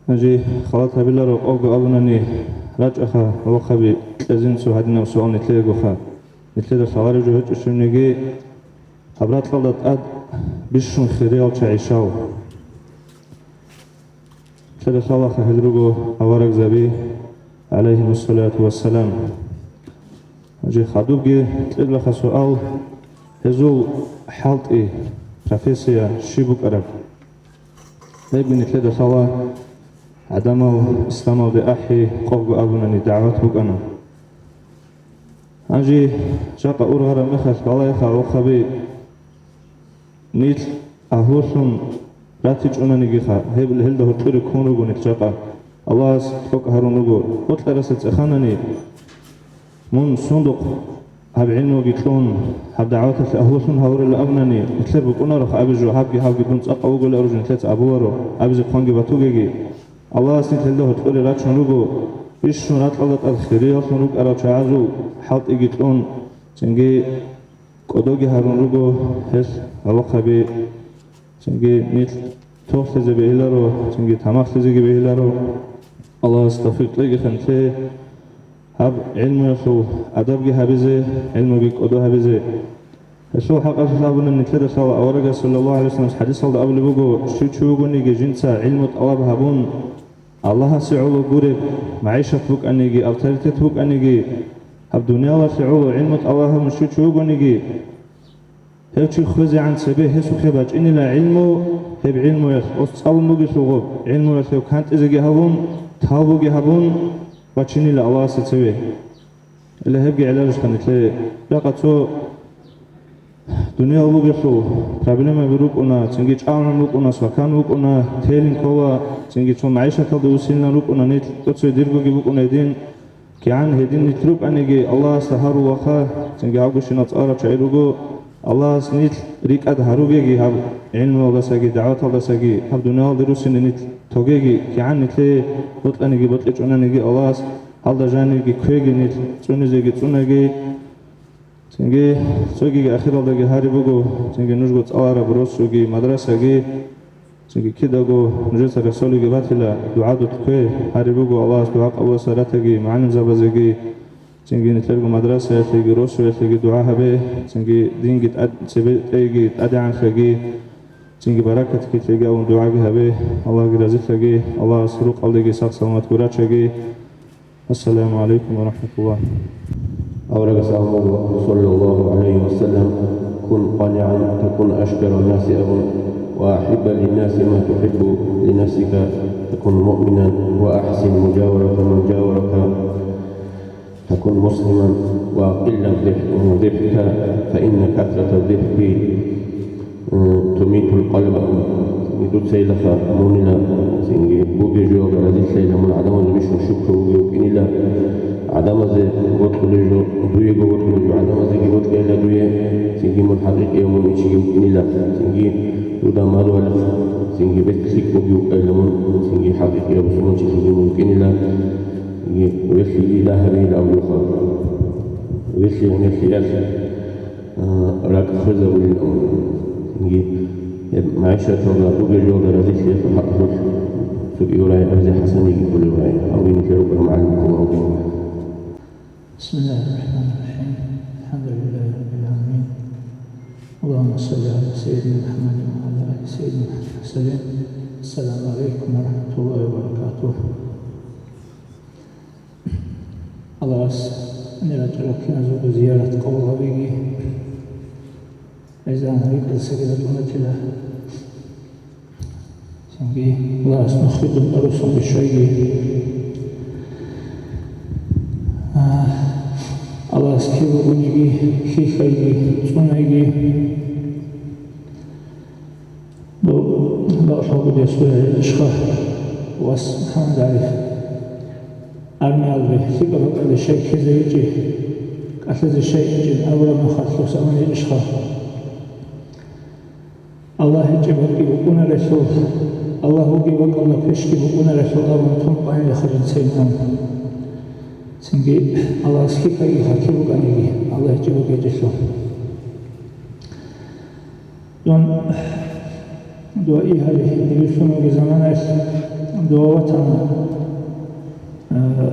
Гьанже халат гьабиларо къого абунани рачӀаха, гӀолохъаби кьезин цо гьадинаб суал нилъеегоха. Нилъеда лъалареб жо гьечӀо щибниги, гьаб ракьалда тӀад бищун хириял чагӀи щал. Нилъеда лъалаха гьел руго аварагзаби, гӀалайгьимуссалату вассалам. Гьанже хадубги кьедлаха суал, гьезул хӀалтӀи, профессия щиб букӀараб? Гьебги нилъеда лъала, гӀадамал исламалде ахӀи къого абунани дагӀват букӀана. Гьанже жакъа ургъараб мехалъ балайха, гӀолохъаби, нилъ агьлулъун ратичӀунанигиха, гьеб, гьелда гьоркьоре ккун руго нилъ жакъа. Аллагьас тӀокӀ гьарун руго, бокьараса цӀеханани, мун сундухъ гьаб гӀилмуги кьун, гьаб дагӀваталъе агьлулъун гьавурила абунани, нилъер букӀунароха абе жо, гьабги, гьабги дун цӀакъав вуголи аружу нилъеца абуларо, абизе хъванги батугеги. Аллагьас нилъелда гьоркьоре рачун руго, бищун ракьалда тӀад хирияллъун рукӀарал чагӀазул хӀалтӀиги кьун, цинги кӀодоги гьарун руго гьелъ гӀолохъаби. Цинги нилъ тохлъизе бегьиларо, цинги тамахлъизеги бегьиларо. Аллагьас тавфикъ кьегиха нилъее гьаб гӀилмуялъул адабги гьабизе, гӀилмуги кӀодо гьабизе. Гьелъул хӀакъалъулъ абуни нилъеда лъала аварагас, саллаллагьу гӀалайгьи вассалам, хӀадисалда абулеб буго, щив чи вугониги жинца гӀилму тӀалаб гьабун, Аллагьасе гӀоло гуреб, магӀишат букӀаниги, авторитет букӀаниги, гьаб дуниялалъе гӀоло гӀилму тӀалаб гьабун щив чи вугониги, гьев чи хвезегӀан цебе гьесухъе бачӀинила гӀилму, гьеб гӀилмуялъ ос цӀалун бугелъул гъоб, гӀилмуялъ гьев кантӀизеги гьавун, тавбуги гьабун, бачинила Аллагьасе цеве. Гьеле гьебги гӀеларищха нилъее? Жакъа цо дуниял бугелъул проблемаби рукӀуна, цинги чӀалгӀун рукӀуна, свакан вукӀуна, телин ккола, цинги цо магӀишаталда усилан рукӀуна нилъ, цо-цо диргоги букӀуна гьедин. КигӀан гьедин нилъ рукӀаниги, Аллагьасда гьарулаха, цинги гьабгощинал цӀаларал чагӀи руго, Аллагьас нилъ рикӀкӀад гьаругеги гьаб гӀилмуялдасаги, дагӀваталдасаги, гьаб дуниялалде руссине нилъ тогеги, кигӀан нилъее бокьаниги бокьичӀонаниги Аллагьас, гьалда жанирги кквеги нилъ, цӀунизеги цӀунаги. Цинги цогиги ахиралдаги гьари буго, цинги нужго цӀалараб росуги, мадрасаги, цинги кидаго нужеца рехсолиги батила, дугӀадулъ ккве, гьари буго Аллагьас дугӀа къабуласа ратаги, мугӀалимзабазеги, цинги нилъерго мадрасаялъеги, росуялъеги дугӀа гьабе, цинги динги тӀад-, цебетӀейги, тӀадегӀанлъаги, цинги баракат ккеги абун дугӀаги гьабе, Аллагьги разилъаги, Аллагьас рукъалдеги сах-саламат гурачаги. Ассаламу гӀалайкум ва рахӀматуллагь. Аварагас абун буго, саллаллагьу гӀалайгьи ва саллам: «Кун къаниан, такун ашкаран наси», – абун, «ва ахӀибба линнаси ма тухӀиббу линафсика, такун муъминан, ва ахӀсин мужаварата ман жаварака, такун муслиман, ва акъилла дихӀка, фа инна касрата дихӀки тумитул къалба». Дуцайилаха мунила, цинги бугеб жоялда разилъайила мун гӀадамазул бищун щукру бугев вукӀинила, гӀадамазе бокьулеб жо, дуего бокьулеб жо гӀадамазеги бокьайила дуе, цинги мун хӀакъикъияв мун ичиги вукӀинила, цинги дуда мадугьалихъ, цинги бетӀ лъикӀ бугев вукӀайила мун, цинги хӀакъикъияв бусурманчилъиги мун вукӀинила, цинги велъи ида гьабейила абулебха. Велъи гьанелъиялъ. А, ракӀ хвезабулин абун. Цинги гьеб магӀишаталда бугеб жоялда разилъиялъул хӀакъалъулъ Юрай абизе ХӀасаниги кколев вай, гьавги нилъер рукӀарал магӀалим ккола гьавги. بسم الله الرحمن الرحيم. الحمد لله رب العالمين. اللهم صل على سيدنا محمد وعلى آل سيدنا محمد وسلم. السلام عليكم ورحمة الله وبركاته. Аллагьас нижер ракӀалда киназулго зиярат къабул гьабеги. Гьезда рикӀкӀад сагӀат гьабунатила. Цинги Аллагьас нухидул тӀадвуссун бищвайги. А, Аллагьас киб бугониги, хьихьайги, цӀунайги. Доб бакӀалъулго десуларел ишха вас МухӀаммад ГӀариф. Армиялде лъикӀаб бакӀалде щай ккезавичӀеб, кӀалъазе щай инчӀеб абураб мехалъ дос абунеб ишха. Аллагь гьечӀеб бакӀги букӀунарелъул, Аллагь вугеб бакӀалда квешги букӀунарелъул абун тун къванилаха жинцайин ан. Цинги Аллагьас хьихьайги хӀаким букӀаниги, Аллагь гьечӀеб бакӀ гьечӀелъул. Дун дуа игьари дибирлъун вугеб заманаялъ дуа ватана, э,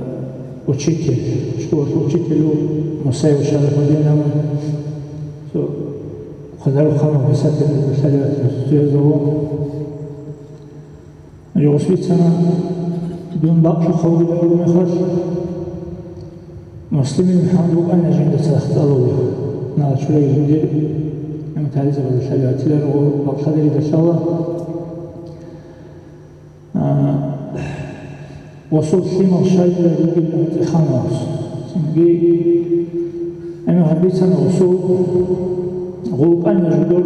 учитель, школалъул учитель вуго Мусаев Шарифудин абун, цо хъадарухъанав писатель вуго, лъалев вуго. Гъос бицана, дун бакълъухъ вугилан гуро мехалъ, Муслимил МухӀаммад вукӀана жинда цадахъ цӀалулев. Нагъ чураги жиндир гӀемерал гьалабазда лъалеб батиларо гъо бакълъадерида лъала. А, гъосул лъимал щайила ругел анцӀила ханас. Цинги гӀемер гьаб бицана гъосул гъулкъана жидер,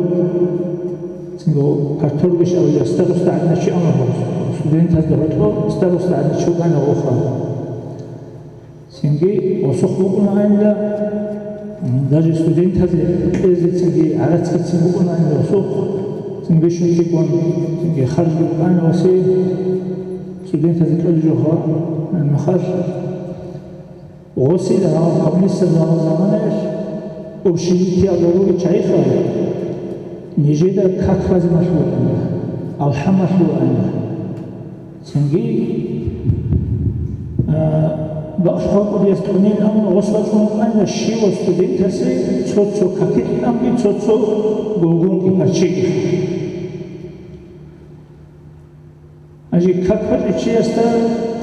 цинги парторгищ авлиясда росда гӀадина чи амру гьабуз, студентазда гьоркьоб староста гӀадина чи вукӀана гъоха. Цинги гъосухъ букӀунаанила, даже студентазе кьезе цинги гӀарацгицин букӀунаанила гъосухъ, цинги бищун лъикӀун, цинги харжги букӀана гъосе, студентазе кьолеб жо гьаб мехалъ. Гъосил гьав гьаб нилъер заманаялъ общежитиялда ругел чагӀиха нижеда как лазималъулаанила, алхӀамалъулаанила. Цинги, а, бакълъухъ кӀудияс кьунин абун гъос бачӀун вукӀанила, щивав студентасе цо-цо какилъ тӀамги, цо-цо гулгунги, парччиги. Гьанже как бачӀев чиясда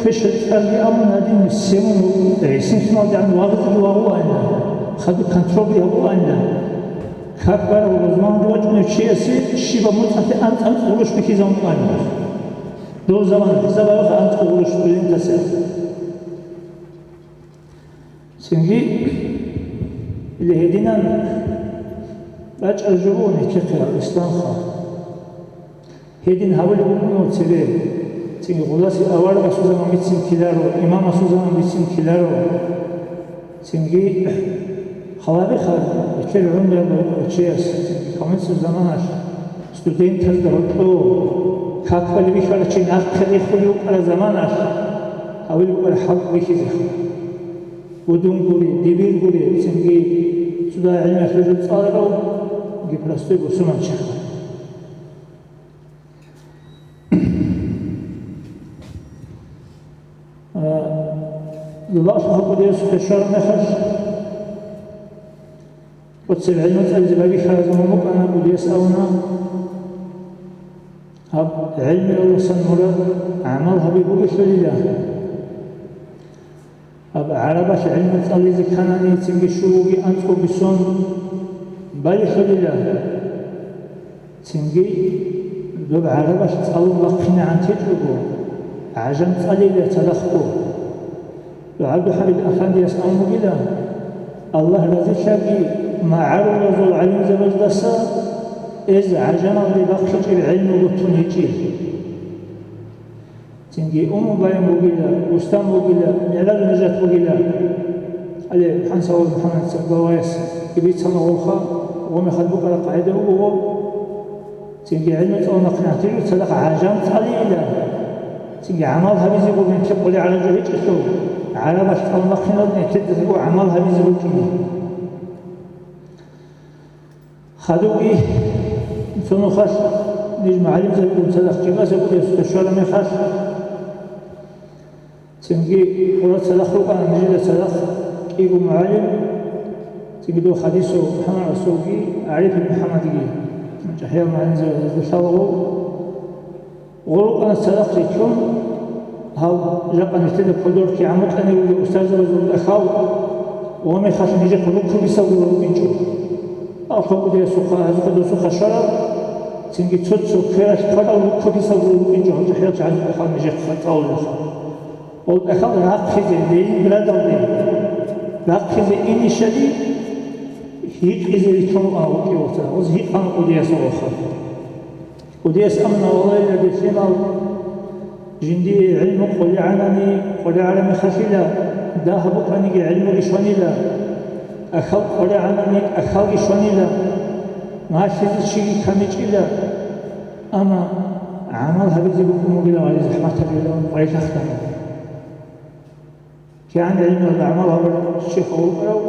квешаб цӀарги абун гьадин, семун гӀисин лъималдегӀан вагъизеги вагъулаанила, хадуб контролги гьабулаанила. Как барав рузманалде вачӀунев чиясе щибаб муцӀалъе анцӀ-анцӀ гъурущ бихьизабун кьанила. Дов замана хӀисабалъ анцӀ гъурущ студентасе. Цинги, или гьединан бачӀараб жо буго нилъехъе исламха. Гьедин гьабулеб букӀуна цебе, цинги гъуласи аварагасул заман бицин ккеларо, имамасул заман бицин ккеларо. Цинги халабиха, гьелъел гӀумруялда вукӀарав чияс, цинги кавмицӀул заманалъ, студентазда гьоркьоб, как балеб бихьарав чи нахъе рехулев вукӀарав заманалъ, гьавил вукӀараб хӀалкъ бихьизеха. Гудун гури, дибир гури, цинги цо дагьа гӀилмалъул жо цӀаларав, цинги простой бусурманчиха. А, Аллагьасул хӀакъудиясухъе щвараб мехалъ, цебе гӀилму цӀализе байбихьараб заман букӀана, кӀудияс абуна, гьаб гӀилмуялдасан мурад гӀамал гьаби бугелъулила. Гьаб гӀарабалъ гӀилму цӀализе кканани, цинги щуго анцӀго бицун балелъулила. Цинги доб гӀарабалъ цӀалун вахъинегӀан течӀого, гӀажам цӀалейила цадахъго. ГӀабдулхӀамид Афандияс абун бугила, Аллагь разилъаги, магӀарулазул гӀалимзабаздаса эз гӀажамалде бахъичӀеб гӀилму бутун гьечӀел. Цинги Умму Баян бугила, Рустам бугила, МигӀраж Нижат бугила. Гьале ХӀансавал МухӀаммад Сагбаваяс бицана гъолха, гъо мехалъ букӀараб къагӀида буго гъо. Цинги гӀилму цӀалун вахъинегӀан течӀого цадахъ гӀажам цӀалейила. Цинги гӀамал гьабизе буго, нилъер къулей гӀараб жо гьечӀелъул, гӀарабалъ цӀалун вахъиналда нилъеда буго гӀамал гьабизе букӀине. Хадубги цо нухалъ ниж мугӀалимзабигун цадахъ Чебасаб кӀудиясда щвараб мехалъ, Цинги гъура цадахъ рукӀана нижеда цадахъ кӀиго мугӀалим, цинги дов хадисав МухӀаммад Расулги, ГӀариф МухӀаммадги, чӀахӀиял магӀаризабазда лъалаго. Гъура рукӀана цадахъ рилълъун, гьал жакъа нилъеда кодор кигӀан букӀанигоги устарзабазул тӀахьал, ва мехалъ нижехъе руккугисавгура рукӀинчӀо. Алхъа кӀудиясухъа, гьазухъа досухъа щвараб, цинги цо-цо квералъ кварал руккугисавгура рукӀинчӀо гьал чӀахӀиял чагӀазул тӀахьал нижехъа цӀалулелха. Гъол тӀахьал рахъизе, Ленинградалде рахъизе инищали, гьикъизе рилълъун рукӀана гъутӀи вацал, гъоз гьикъана кӀудиясул вахъа. КӀудияс амна валайилла, дир лъимал, жиндие гӀилму къулегӀанани къулегӀараб мехалъила, дагьаб букӀаниги гӀилмуги щванила, тӀахьал къулегӀанани тӀахьалги щванила, малъизе чиги камичӀила, амма гӀамал гьабизе букӀун бугила гъари захӀматабилан къвайлъахъана. КигӀан гӀилмуялда гӀамал гьабурав чи хавуркӀарав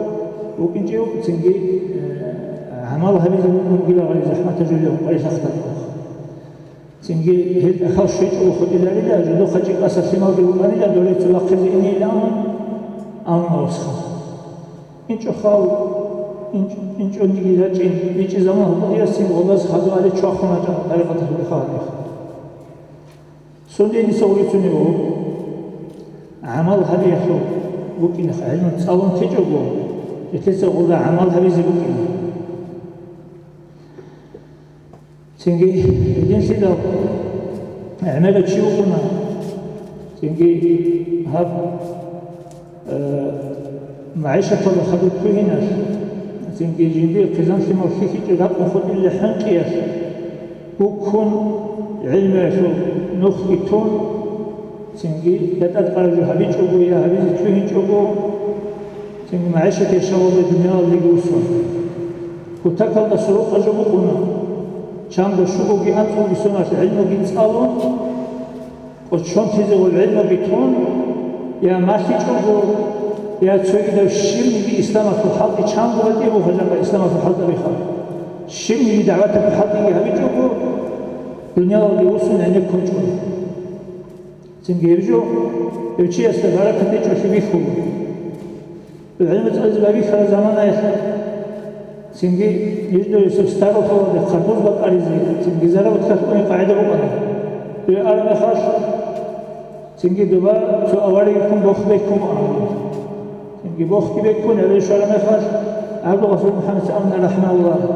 вукӀинчӀев, цинги, э, гӀамал гьабизе вукӀун вугила гъари захӀматаб жо гьев къварилъахъ тӀадаб. Цинги гьел тӀахьал щвечӀого хутӀиларила, жодохъа чӀикӀаса лъималги вукӀанила, доле цо вахъизе инейилан, амма авсха. ИнчӀохъал, инч-, инчӀониги рачӀин, бичӀчӀи заман гьабулиясин гъолаз хадуали чвахун рачӀана тӀарикъаталъулиха гьанихъ. Сундениса гъурицунев вуго. ГӀамал гьабиялъул букӀина, гӀилму цӀалун течӀого, гьелъица гъурда гӀамал гьабизе букӀина. Цинги гьединлъидал гӀемерав чи вукӀуна, цинги гьаб Э, магӀишаталда хадуб тугьиналъ, цинги жиндир хъизан-лъимал хьихьичӀеб ракӀун хутӀилел хӀинкъиялъ, гуккун, гӀилмуялъул нухги тун, цинги я тӀадкъараб жо гьабичӀого, я гьабизе лъугьинчӀого, цинги магӀишат яшавалда дуниялалдеги усун. Кутакалда сурукъа жо букӀуна, чанго щугоги анцӀгоги соналъ гӀилмуги цӀалун, КъочгӀонтизе гъол гӀелмуги тун, я малъичӀого, я цогидав щибниги исламалъул хӀалкъи чанго батӀи бугьалаба исламалъул хӀалкъабиха. Щибниги дагӀватаб хӀалкъиги гьабичӀого, дуниялалде вуссун гӀенеккун чӀун. Цинги гьеб жо, гьев чиясда баракат гьечӀолъи бихьула. ГӀилму цӀализе бабихьараб заманаялъ цинги гьиждоясул старухъалде хъарбуз бакӀаризе, цинги зарават ккалъ унеб къагӀида букӀана. Дой араб мехалъ, цинги доба цо аварагиккун бох беккун букӀана. Цинги бохги беккун гьабе щвараб мехалъ, ГӀабдул-Гъафур МухӀаммадица абуна, рахӀимагьуллагь,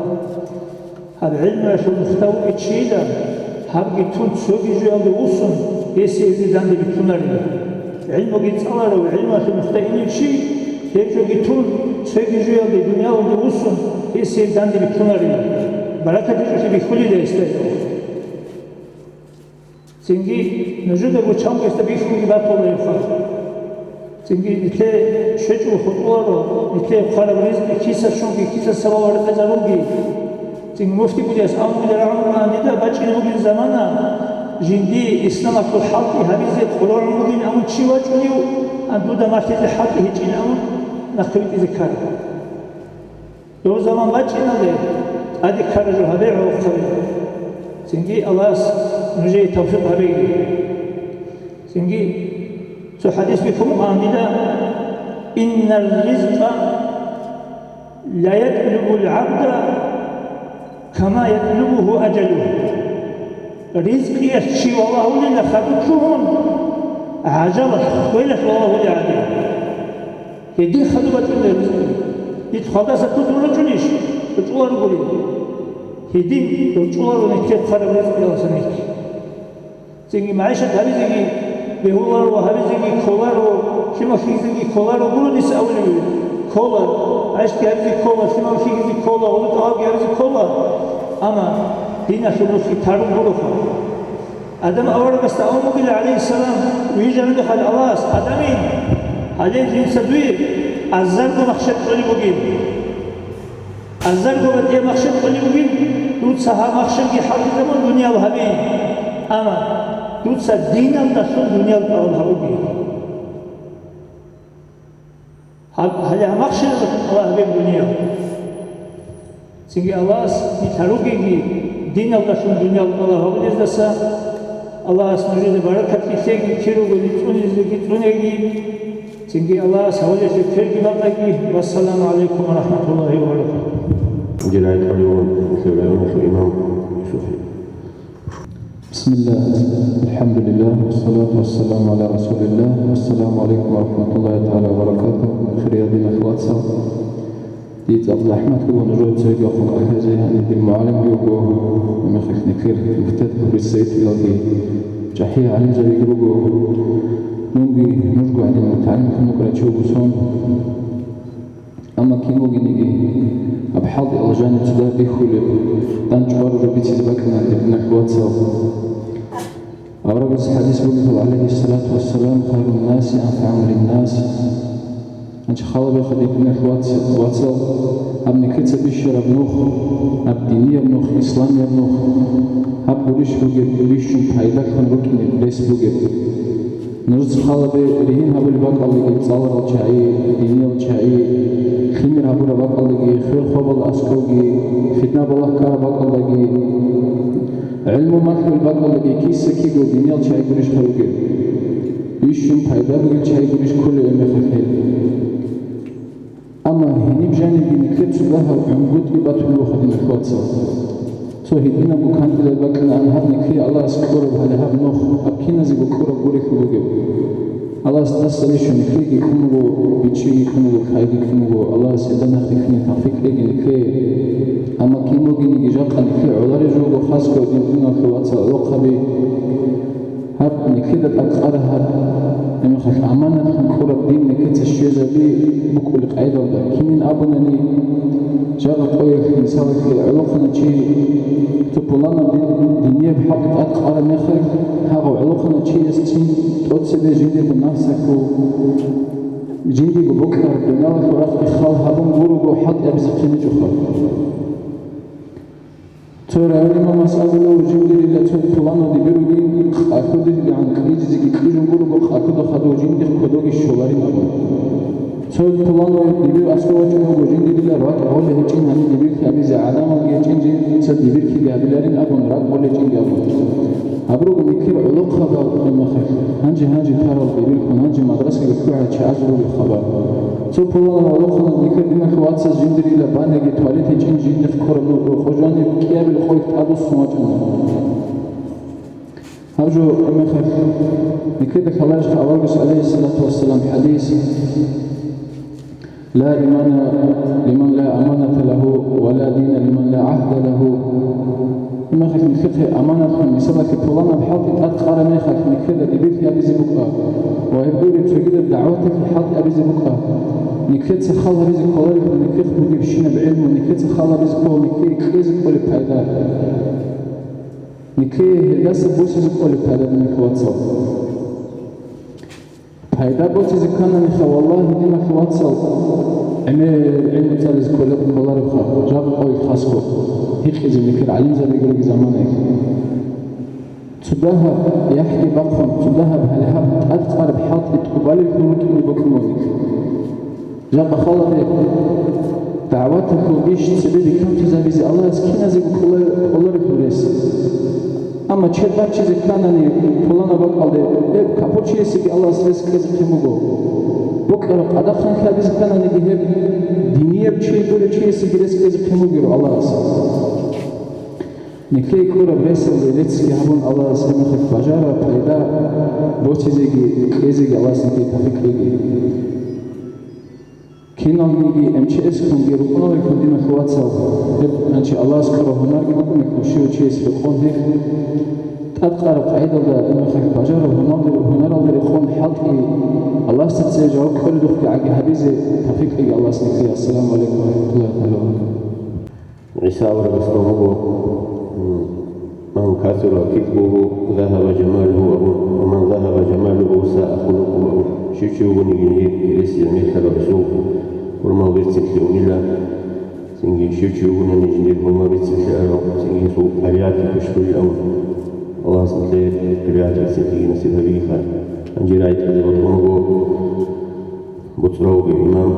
Гьаб гӀилмуялъул нухда вугев чийила, гьабги тун цоги жоялде вуссун, гьесие данде битӀунарила. ГӀилмуги цӀаларав, гӀилмуялъул нухда инев чи, гьеб жоги тун, цоги жоялде дуниялалде вуссун, гьесие данде битӀунарила. Баракат гьечӀолъи бихьулила гьесда. Цинги нужедаго чанго гьесда бихьунги батулаевха. Цинги нилъее щвечӀого хутӀуларо, нилъее хъвараб ризкъи киса щунги, киса сабаб рекъезарунги. Цинги муфти бугес абун бугеб рагӀун дида бачӀине бугеб замана, жиндие исламалъул хӀалкъи гьабизе къулгӀун бугин абун чи вачӀунев, а дуда малъизе хӀалкъи гьечӀин абун нахъе витӀизе ккараб. Дов заман бачӀиналде, тӀаде ккараб жо гьабе гӀолохъаби. Цинги Аллагьас нужее тавфикъ гьабеги. Цинги цо хӀадис бихьун букӀана дида: «Иннар ризкъа ла ятлубул гӀабда кама ятлубуху ажалуху». Ризкъиялъ чи валагьулила хадуб лъугьун, гӀажалалъ, хвелалъ валагьулел гӀадин. Гьедин хадуб бачӀунеб ризкъи. Дид хвалдаса кутун рачӀунищ? РучӀуларо гури. Гьедин ручӀуларо нилъер хъвараб ризкъиялдаса нилъ. Цинги магӀишат гьабизеги бегьуларо, гьабизеги кколаро, лъимал хьизеги кколаро гуро дица абулеб. Ккола, гӀешги гьабизе ккола, лъимал хьигизе ккола, гъуллу тӀалабги гьабизе ккола. Амма диналъул нухги тарун гуроха. Адам аварагасда абун бугила, гӀалайгьиссалам, вижараб мехалъ Аллагьас: «Адамин, гьале жинца дуе азарго махщел кьолеб бугин. Азарго батӀияб махщел кьолеб бугин, дуца гьаб махщелги хӀалтӀизабун дуниял гьабе. Амма дуца диналдалъун дуниял тӀалаб гьабуге». Гьаб-, гьале гьаб махщел Аллагь гьабе дуниял. Цинги Аллагьас нилъ гьаругеги диналдалъун дуниял тӀалаб гьабулездаса, Аллагьас нужеда баракат кьеги, кир ругони цӀунизеги цӀунеги, цинги Аллагьас гьавалиялъе кверги бакъаги. Вассаламу гӀалайкум ва рахӀматуллагьи ва баракатугь. Жирай Калион, Лъугьрайон, Лъугьимам Юсуфи. بسم الله، الحمد لله، والصلاة والسلام على رسول الله. السلام عليكم ورحمة الله تعالى وبركاته. Хириял диналъул вацал, дица захӀмат буго нужер цояб рахъун ахӀизе, гьаниб дир мугӀалимги вуго, мехалъ никер муфтият представителалги, чӀахӀиял гӀалимзабиги руго. Мунги нужго гӀадин мутагӀалим вукӀарав чи вуго сон. Амма кин вугениги, гьаб хӀалтӀиялда жаниб цо дагь бихьулеб, дандчӀвараб жо бицизе бокьана, диналъул вацал. Аварагас хӀадис бугеб, гӀалайгьиссалату вассалам: «Хайруннаси анфагӀухум линнас». Гьанже хал гьабеха, диналъул вац-, вацал, гьаб никеца бищараб нух, гьаб динияб нух, исламияб нух, гьаб гурищ бугеб бищун пайдалъун рукӀине рес бугеб. Нужеца хал гьабе, ригьин гьабулеб бакӀалдеги цӀаларал чагӀи, диниял чагӀи, лъимер гьабураб бакӀалдеги, хер-хвабал аскӀовги, фитна-балагь ккараб бакӀалдаги, гӀилму малъулеб бакӀалдаги киса-киго диниял чагӀи гурищха ругел? Бищун пайда бугел чагӀи гурищ кколел гьебмехалъ гьел? Амма гьениб жанибги никер цо дагьаб гӀунгутӀи батулеб буго, диналъул вацал. Цо гьитӀинабго кантӀилай бокьанаан гьаб никер Аллагьас кьураб, гьале гьаб нух, гьаб киназего кьураб гурелъул бугеб. Аллагьас тӀаса рищун никерги кьун буго, бичӀчӀиги кьун буго, кайги кьун буго, Аллагьас гьелда нахъе ккене тавфикъ кьеги никер. Амма кин бугениги жакъа никер гӀолареб жо буго, хасго, дин-, диналъул вацал, гӀолохъаби. Гьаб никеда тӀадкъараб гьаб, гьебмехалъ аманатлъун кьураб дин никеца щвезаби букӀулеб къайдалда. Кинин абунани, жагъа къоялъ, мисалалъе, гӀолохъанав чи цо пуланаб дин, динияб хӀакъ тӀадкъараб мехалъ, гьагъав гӀолохъанав чиясцин тӀоцебе жиндирго нафсалъул, жиндирго бокьараб дуниялалъул рахъги хал гьабун гурого хӀалтӀи гьабизе хъиничӀоха. Цо рагӀул имамас абулев жиндирила цо пуланав дибируги, къахьудирган кьижизеги кьижун гурого, къахьуда хадув жиндихъ кодоги щоларин абун. Цо пуланав дибир аскӀов вачӀун вуго, жиндирила ракӀ гъоле гьечӀин, гьаниб дибирлъи гьабизе гӀадамалги гьечӀин, жинца дибирлъиги гьабиларин абун, ракӀ гъоле гьечӀинги абун. Гьабураб никер гӀолохъабал мехалъ, гьанже-гьанже тарал дибирхъун, гьанже мадрасаялъ лъугӀарал чагӀазул ругел хабар. Цо пуланав гӀолохъанав никер, диналъул вацаз, жиндирила баняги туалет гьечӀин жиндихъ ккураб рукъо жаниб кӀиабилеб къоялъ тӀадвуссун вачӀана. Гьаб жо мехалъ никеда лъаларищха аварагас, гӀалайгьиссалату вассалам, хӀадис: «Ла имана лиман ла аманата лагьу, ва ла дина лиман ла гӀагьда лагьу». Гьебмехалъ нилъехъе аманатлъун, мисалалъе, пуланаб хӀалтӀи тӀадкъараб мехалъ, нилъеда дибирлъи гьабизе букӀа ва гьеб гуреб цогидаб дагӀваталъе хӀалтӀи гьабизе букӀа. Нилъеца хал гьабизе кколарелъул нилъехъ бугебщинаб гӀилму, нилъеца хал гьабизе ккола нилъее кьезе кколеб пайда. Нилъее гьелдаса босизе кколеб пайда, диналъул вацал. Пайда боцизе ккананиха, валлагьи, диналъул вацал, гӀемер гӀилму цӀализе кколеб-, кколаребха, жакъа къоялъ хасго, гьикъизе никер гӀалимзабиги ругел заманаялъ. Цо дагьаб яхӀги бахъун, цо дагьаб гьале гьаб тӀадкъараб хӀалтӀи тӀубалеб хьул рукӀине бокьун буго нилъ. Жакъа хал гьабе, дагӀваталъул иш цебе бихьинтизабизе Аллагьас киназего кьола-, кьолареб гьурес. Амма чед баччизе кканани пуланаб бакӀалде, гьеб капурчиясеги Аллагьас рес кьезехъин буго. Бокьараб къадахъанлъи гьабизе ккананиги, гьеб динияб чи гурев чиясеги рес кьезехъин бугеро Аллагьас. Нилъее кьураб ресалде реццги гьабун, Аллагьас гьебмехалъ бажараб пайда босизеги кьезеги Аллагьас нилъее тавфикъ кьеги. Киналниги МЧС-хунги рукӀуналелъул, диналъул вацал, гьеб, гьанже Аллагьас кьураб гьунарги букӀунелъул, щив чияс рекъон гьеб тӀадкъараб къайдалда, гьебмехалъ бажараб гьуналде-, гьунаралде рекъон хӀалтӀи, Аллагьасда цебе жаваб кьоледухъги гӀаги гьабизе тавфикъ кьеги Аллагьас нилъее. Ассаламу гӀалайкум ва рахӀматуллагьи тагӀала ва баракатугьу. ГӀиса аварагас абуго: «Ман касура кизбугьу, загьаба жамалугьу», абун, «ва ман загьаба жамалугьу, саа хулукъугьу», абун. Щив чи вугониги гьеб гьересияб мехалъ гьесул гьурмал берцинлъи унила, цинги щив чи вугониги жиндир гьурмал берцинлъи арал, цинги гьесул тӀабигӀат хӀушбуйилан. Аллагьас нилъее тӀабигӀат берцинлъиги насиб гьабигиха. Гьанже рагӀи кьезе бокьун буго БуцӀрав имам,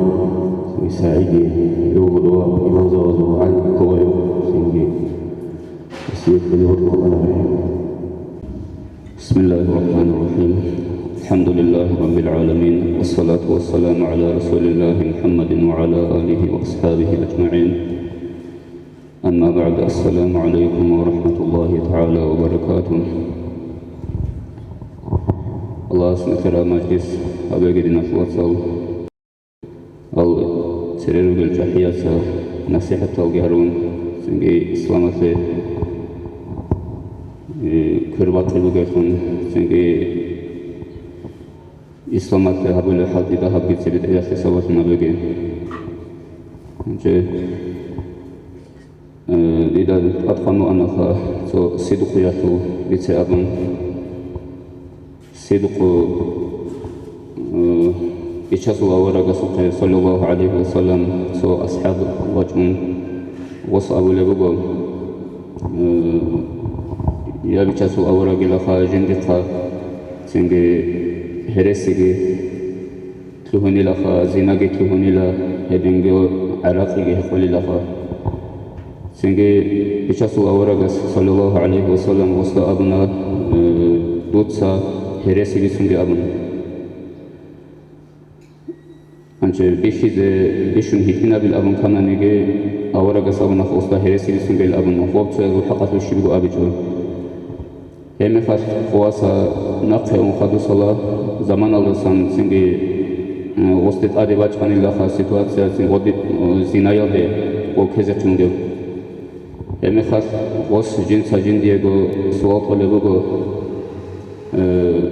цинги СагӀиди, гьев гьудулаб имамзабазул мугӀалим ккола гьев, цинги гьесие кьезе бокьун ана гьев. بسم الله الرحمن الرحيم. الحمد لله رب العالمين، والصلاة والسلام على رسول الله محمد وعلى آله وأصحابه أجمعين. أما بعد، السلام عليكم ورحمة الله تعالى وبركاته. Аллагьас нилъер мажлис гьабеги, диналъул вацал. Ал цере ругел чӀахӀияца насихӀаталги гьарун, цинги исламалъе, э, квербакъи бугелъун, цинги исламалъе гьабулеб хӀалтӀи дагьабги цебетӀеялъе сабаблъун гьабеги. Гьанже Э, дида тӀадкъан вуанаха цо сидкъуялъул бице абун. Сидкъу, э, Бичасул аварагасухъе, саллаллагьу гӀалайгьи ва саллам, цо асхӀаб вачӀун гъос абулеб буго, э, я Бичасул аварагилаха жиндихъа цинги гьересиги лъугьунилаха, зинаги лъугьунила, гьединго гӀаракъиги гьекъолилаха. Цинги Бичасул аварагас, саллаллагьу гӀалайгьи ва саллам, гъосда абуна, э, дуца гьереси бицунги абун. Гьанже бихьизе, бищун гьитӀинабил абун кананиги, аварагас абуна гъосда гьереси бицунгел абун, гъоб цоязул хӀакъалъулъ щибго абичӀо. Гьебмехалъ къуваса нахъе ун хадусала заманалдасан цинги, э, гъосде тӀаде бачӀанилаха ситуация цин гъоди-, э, зинаялде гъов ккезехъин бугев. Гьебмехалъ гъос жинца жиндиего суал кьолеб буго, э,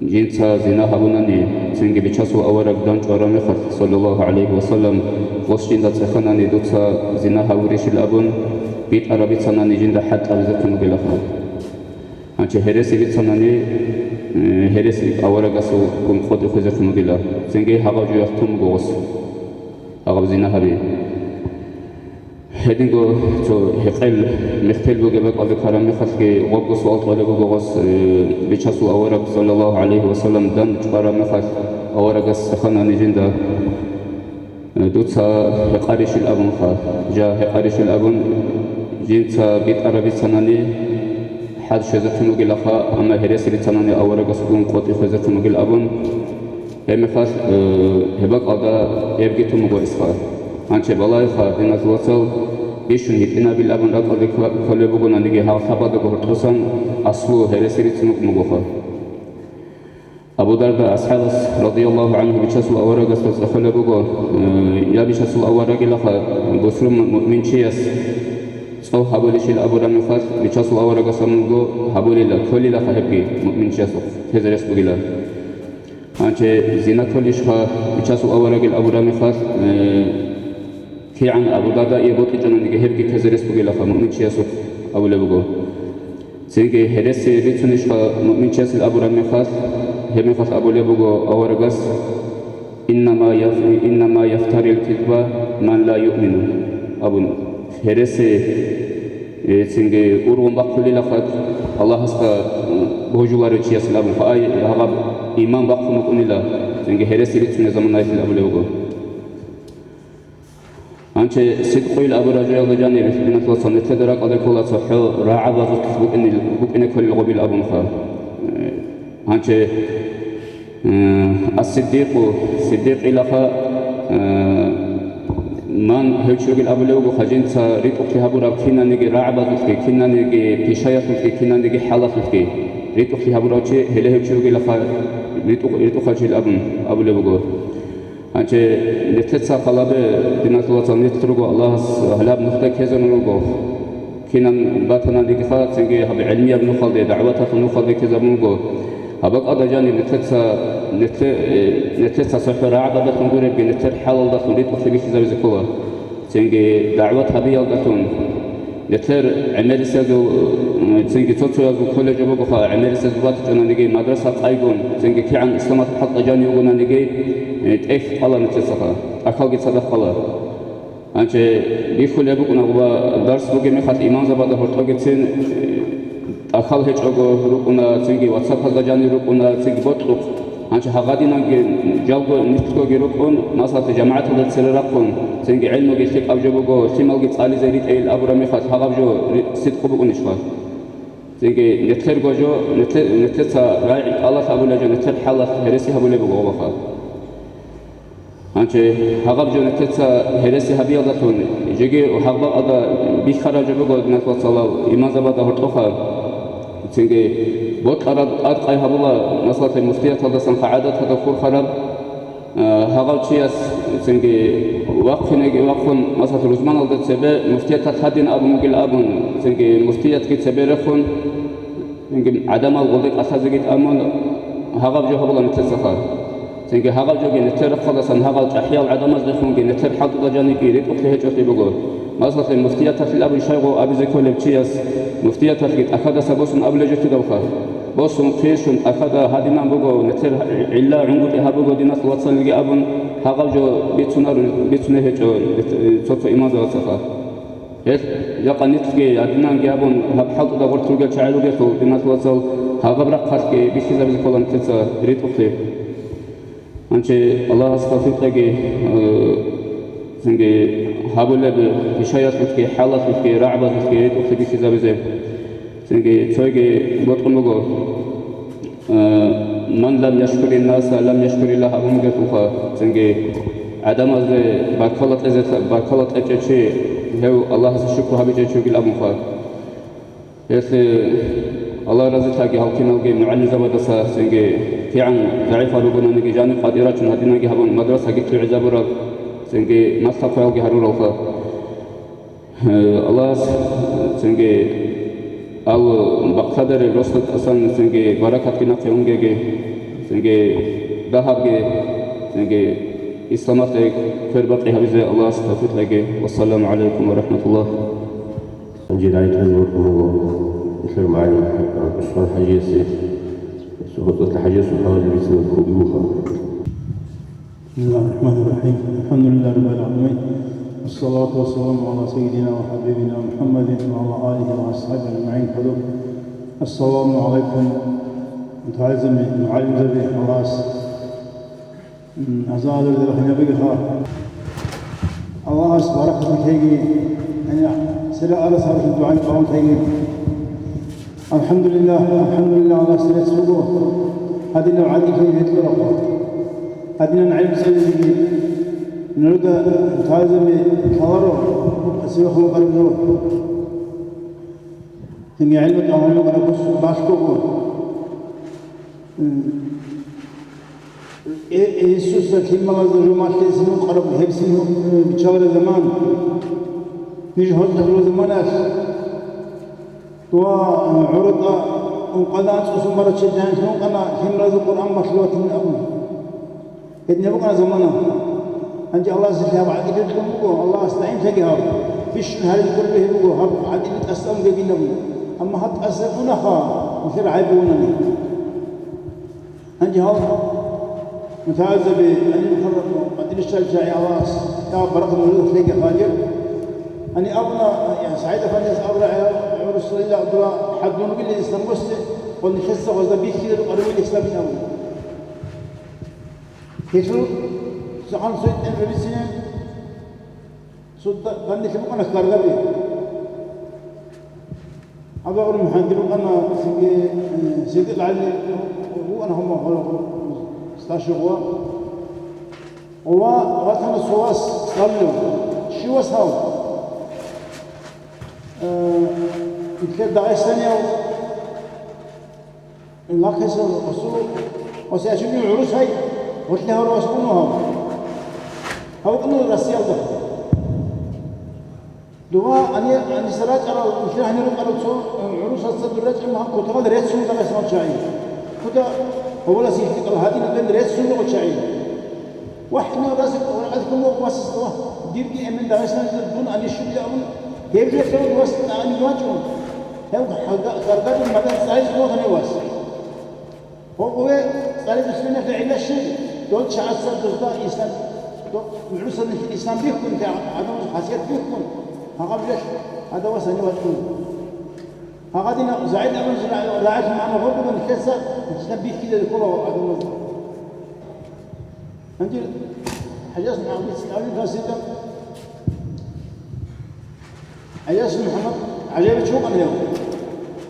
Жинца зина гьабунани, цинги Бичасул авараг данчӀвараб мехалъ, саллаллагьу гӀалайгьи ва саллам, гъос жинда цӀеханани дуца зина гьабурищил абун, битӀараб бицанани жинда хӀад тӀабизехъин бугилаха. Гьанже гьереси бицанани, э, гьереси аварагасулгун къотӀи хвезехъин бугила, цинги гьагъав жуялъ тун буго гъос, гьагъаб зина гьаби. Гьединго цо гьекъел мехтел бугеб бакӀалде ккараб мехалъги гъобго суал кьолеб буго гъос, э, Бичасул авараг, саллаллагьу гӀалайгьи ва саллам, данчӀвараб мехалъ аварагас цӀеханани жинда, э, дуца гьекъарищил абунха, жа гьекъарищил абун, жинца битӀараб бицанани хӀад щвезехъин бугилаха, амма гьереси бицанани аварагасулгун къотӀи хвезехъин бугил абун, Гьебмехалъ, э, гьеб бакӀалда гьебги тун буго исхар. Гьанже балагьеха, диналъул вацал, бищун гьитӀинабил абун ракӀалде кколеб бугонаниги, гьал лъабадаго гьоркьосан аслу гьереси бицун букӀун бугоха. Абу Дарда асхӀабас, радияллагьу гӀангьу, Бичасул аварагасда цӀехолеб буго, э, я Бичасул аварагилаха, бусурман муъминчияс цӀогь гьабулищил абураб мехалъ, Бичасул аварагас абун буго, гьабулила, кколилаха гьебги муъминчиясухъ, ккезе рес бугила. Гьанже зина кколищха Бичасул аварагил абураб мехалъ, э, кигӀан Абу Дардаие бокьичӀониги гьебги ккезе рес бугилаха муъминчиясухъ абулеб буго. Цинги гьереси бицунищха муъминчиясил абураб мехалъ, гьеб мехалъ абулеб буго аварагас: «Иннама яф-, иннама яфтарил кизба ман ла юъмину», – абун. Гьереси, э, цинги ургъун бахъулилаха Аллагьасда, э, божуларев чиясил абун, ай, гьаб иман бахъун букӀунила, цинги гьереси бицунеб заманаялъил абулеб буго. Гьанже сидкъуйил абураб жоялда жаниб, диналъул вацал, нилъеда ракӀалде ккола цохӀо рагӀабазулъ букӀине кколел гъобил абунха. Э, гьанже М, ас-Сиддикъу, Сиддикъилаха, э, ман гьев чи вугил абулев вуго, хажинца ритӀухълъи гьабураб кинаниги рагӀабазулъги, кинаниги пишаялъулъги, кинаниги хӀалалъулъги, ритӀухълъи гьабурав чи гьеле гьев чи вугилаха, ритӀухъ-, ритӀухъав чил абун абулев вуго. Гьанже нилъеца халабе, диналъул вацал, нилъ руго Аллагьас гьалаб нухда ккезарун руго. Кинан батананигиха, цинги гьаб гӀилмияб нухалде, дагӀваталъул нухалде ккезабун буго. Гьаб бакӀалда жаниб нилъеца, нилъе-, э, нилъеца цохӀо рагӀабаздалъун гуребги, нилъер хӀалалдалъун ритӀухълъи бихьизабизе ккола. Цинги дагӀват гьабиялдалъун, нилъер гӀемерисезул, э, цинги цо-цоязул кколеб жо бугоха, гӀемерисезул батичӀонаниги, мадраса къайгун, цинги кигӀан исламалъул хӀакъалъ жанив вугонаниги, э, тӀехь къала нилъецаха, тӀахьалги цадахъ къала. Гьанже бихьулеб букӀуна гъоба дарс бугеб мехалъ имамзабазда гьоркьогицин, э, тӀахьал гьечӀого рукӀуна, цинги ватсапазда жанир рукӀуна, цинги бокьухъ. Гьанже гьагъадинанги жалго нилъгоги рукӀун, масалъе, жамагӀаталда цере рахъун, цинги гӀелмуги лъикӀаб жо буго, лъималги цӀализе ритӀейил абураб мехалъ гьагъаб жо ри-, сидкъу букӀунищха? Цинги нилъерго жо, нилъе-, нилъеца рагӀи кӀалалъ абулеб жо, нилъер хӀалалъ гьереси гьабулеб буго гъобаха. Гьанже гьагъаб жо нилъеца гьереси гьабиялдалъун, жеги гьагъбакъалда бихьараб жо буго, диналъ вацал, имамзабазда гьоркьоха. Цинги бокьараб тӀадкъай гьабула, масалалъе, муфтияталдасан гӀадаталда хурхараб, а, гьагъав чияс, цинги вахъинеги вахъун, масалалъе, рузманалда цебе муфтияталъ гьадин абун бугил абун, цинги муфтиятги цебе рехун, цинги гӀадамал гъолде кӀалъазеги тӀамун, гьагъаб жо гьабула нилъецаха. Цинги гьагъаб жоги нилъер рахъалдасан гьагъал чӀахӀиял гӀадамаздехунги нилъер хӀалтӀуда жаниги ритӀухълъи гьечӀолъи буго. Масалалъе, муфтияталъил абун щайгъу абизе кколеб чияс, муфтияталъги тӀахьадаса босун абулеб жо кидалха. Босун хъирщун тӀахьада гьадинан буго, нилъер гӀилла гӀунгутӀи гьабуго, диналъ вацалги абун, гьагъаб жо бицунар-, бицунеб гьечӀо цо-цо имамзабацаха. Гьел жакъа нилъги гьадинанги абун, гьаб хӀалтӀуда гъоркь ругел чагӀи ругелъул, диналъ вацал, гьагъаб рахъалъги бихьизабизе ккола нилъеца ритӀухълъи. Гьанже Аллагьас тавфикъ кьеги, э, цинги гьабулеб ишаялъулъги, хӀалалъулъги, рагӀабазулъги ритӀухълъи бихьизабизе. Цинги цойги бокьун буго, э, «Ман лам яшкурин наса, лам яшкуриллагь» абун бугелъулха, цинги гӀадамазде баркала кьезе, баркала кьечӀев чи, гьев Аллагьасе шукру гьабичӀев чи вугил абунха. Гьелъ Аллагь разилъаги гьал киналги мугӀалимзабадаса, цинги кигӀан загӀипал ругонаниги жаниб къватӀир рачун гьадинанги гьабун мадрасаги лъугӀизабураб, цинги малъа-хъваялги гьаруралха. Аллагьас цинги ал бакълъадарел росда тӀасан цинги баракатги нахъе унгеги, цинги дагьабги, цинги исламалъе квербакъи гьабизе Аллагьас тавфикъ кьеги. Вассаламу гӀалайкум ва рахӀматуллагь. Гьанже рагӀи кьезе вукӀун вуго нилъер мугӀалим ГӀусман-хӀажиясе, гьесул гьоцӀалъ ХӀажиясул хӀалалил бицине кколги буго. بسم الله الرحمن الرحيم. الحمد لله رب العالمين. والصلاة والسلام على سيدنا وحبيبنا محمد وعلى آله وأصحابه أجمعين. السلام عليكم. МутагӀилзаби, мугӀалимзаби, Аллагьас М, азализе рахинабиги ха. Аллагьас баракат лъеги, гьанир сера арас гьабулеб дугӀа къабул лъеги. АлхӀамдулиллагь, алхӀамдулиллагь, Аллагьас рецц буго. Гьадинаб гӀадиллъи гьечӀо рахъа. Гьадинаб гӀелм цӀализеги нуруда тазами лъаларо, асиба хӀукъараб жо. Гьанир гӀелму тӀагӀун рукӀараб бос балъгого. М, Э, Иисуса лъималазда жо малъизе гьукъараб гьебсин гьу-, э, биччалареб заман. Ниж гьоркьоб заманалъ ва, э, гӀоротӀа ункъана анцӀусун барачел жанилъун вукъана лъималазул Къуръан малъулев ватин абун. Гьедин букӀана замана. Гьанже Аллагьас гьаб гӀадиллъи кьун буго, Аллагьас дагӀинлъаги гьаб. Бищун гьаризе кколеб гьеб буго, гьаб гӀадиллъи тӀасабун бегилан. Амма гьаб тӀасабунаха, нилъер гӀайб бугони. Гьанже гьал мутагӀилзаби, гьаниб гьал къватӀире щварал чагӀи Аллагьас я баракат нужеда лъеги хадур. Гьаниб абуна, я, СагӀид-афандияс абуна, я, я Расулаллагь, абуна, хӀадур вугилан ислам госде, ва нилъеца гъозда бихьизе рукъараб исламин абуна. Гьелъул цӀакъан цо гьитӀинаб гьабицинан, Цо да-, данделъи букӀана каргаби. Абагъур МухӀаммадил рукӀана, цинги, э, Сидикъ ГӀали рукӀана гьумма гьоркьо старший гъова. Ва ватана цо вас цӀалулев. Щив вас гьав? Э, нилъер Дагъистанияв. Лакхасул Расул, ва Сиачунив гӀурусай, гъорлъи гьавурав ас уну гьав. Гьав уну Россиялда. Дугьа ани-, аниса рачӀарал, нилъер гьанир рукӀарал цо, э, гӀурусаца дур рачӀарал гьаб кутакалда реццун Дагъистанал чагӀи. Кутакалда гьабулас ихтикъал гьадинаб бен реццун руго чагӀи. Вахь, ну, разе, разе кумок васасда, дирги эмен Дагъистаналда дун ани щули абун, гьеб жо цо вас ани вачун. Гьев гьалда-, гаргадин мадан цӀайз богьани вас. Гьобове цӀализ бусиналъе гӀилла щиб, дол чагӀаца дузда ислам, до-, гӀурусаналъе ислам бихьун, гьа-, гьадамаз хасият бихьун, гьагъаб релъ гьадавас гьанив вачун. Гьагъадин ЗагӀид абун ра-, рагӀалъи магӀна гьоркьоб нилъеца ислам бихьизе ккола гьадамаз. Гьанже ХӀажияс МухӀаммад, ХӀажияс МухӀаммад ГӀажаевич вукӀана гьев.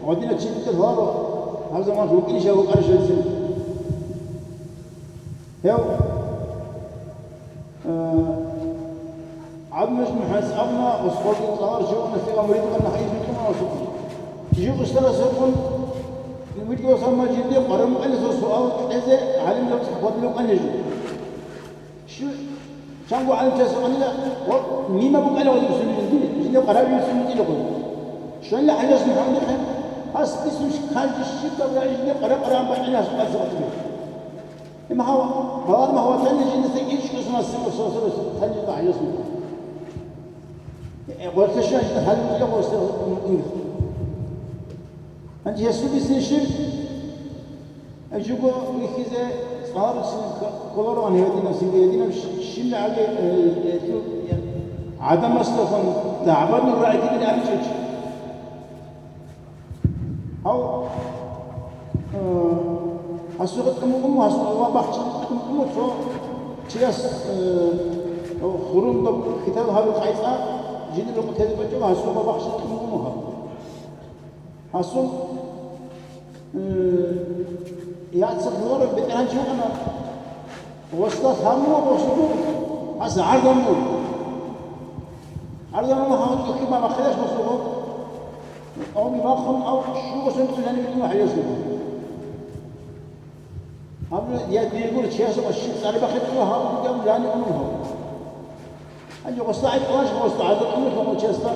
Гьадинав чи дида лъаларо, гьаб заман вукӀинищ, вукӀарищ гьедин. Гьев, э, ГӀабдулмажид МухӀаммадица абуна, Османги цӀаларав чи вугони, лъила мурид вугони, хӀадис битӀун Осман. Жив устарасухъун, вирдуса мажиде къваригӀун кӀалъазул суал кьезе гӀалимзабаз хӀадурлъун вукӀана жив. Щив, чанго гӀалимчияс гьанила, ва нима букӀана гьезул суннат жиндир, жиндир къараб жив суннат ила гьезул. Щванила ХӀажас МухӀаммадихъе, гьас бицун канлъи щибаб рагӀи жиндир къваригӀараб бакӀине гьас къваригӀун. Гьеб мехалъ балагьун гьаватани жиндаса ичӀго суннат сиб сосорос канлъи ХӀажас МухӀаммад. Э, гъоркье щван жинда гьалимчӀила гъоркье. Гьанже гьесул бицин щиб? Жуго вихьизе цӀаларав чи кколароан гьев гьединав, цинги гьединав щ-, щиб гӀаги, э, э, гӀадамасдасан дагӀба-нур рагӀидилин абичӀо чи. Гьав, э, гьасухъе тӀамун уму, гьасухъе ва бахчи тӀамун уму, цо чияс, э, хурунда хитал гьабил къайцӀа жинир рукъ тезе бачӀо, гьасухъе ва бахчи тӀамун уму гьав. Гьасул, э, яцалъ гьавурав бетӀергьанчи вукӀана, гъосда лъамула гъосул, гьас гӀарзамула. ГӀарзамула гьав цохӀи ма бахъилаш гъосул гъоб. Гъоги бахъун, ав щуго сунтӀун жаниб итӀуна хӀежалъуго. Гьаб я диргур чиясухъа щиб цӀар бахъи тӀула гьаб бугеб жаниб унун гьав. Гьанже гъосда гӀайиб кьваш, гъосда гӀазаб кьуна гъов чиясда.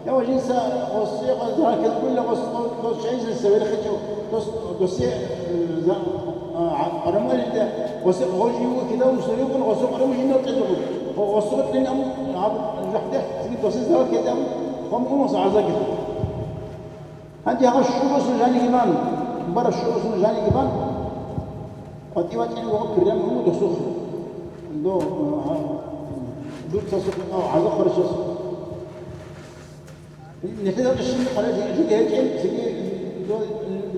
Я ва жинца гъосие гъазда рахъизабула гъос, гъос чайзеса верхичӀо, дос, досе, э, за, а, а, къарамалида, гъосе гъожи вукида мусулюкун, гъосо къараму жинал кьезегъу. Гъо-, гъосо кьин ам, аб, жахде, цинги досе зал кьезе ам, хъом умаса гӀазаб кьезегъу. Гьанже гьаб щуго сун жаниги бан, бараб щуго сун жаниги бан, къватӀив вачӀине вуго прям гьуну досухъе. До, а, дуцасухъе, а, гӀаза хъварищас. Нилъеда къищин къарай жиги гьечӀин, цинги до,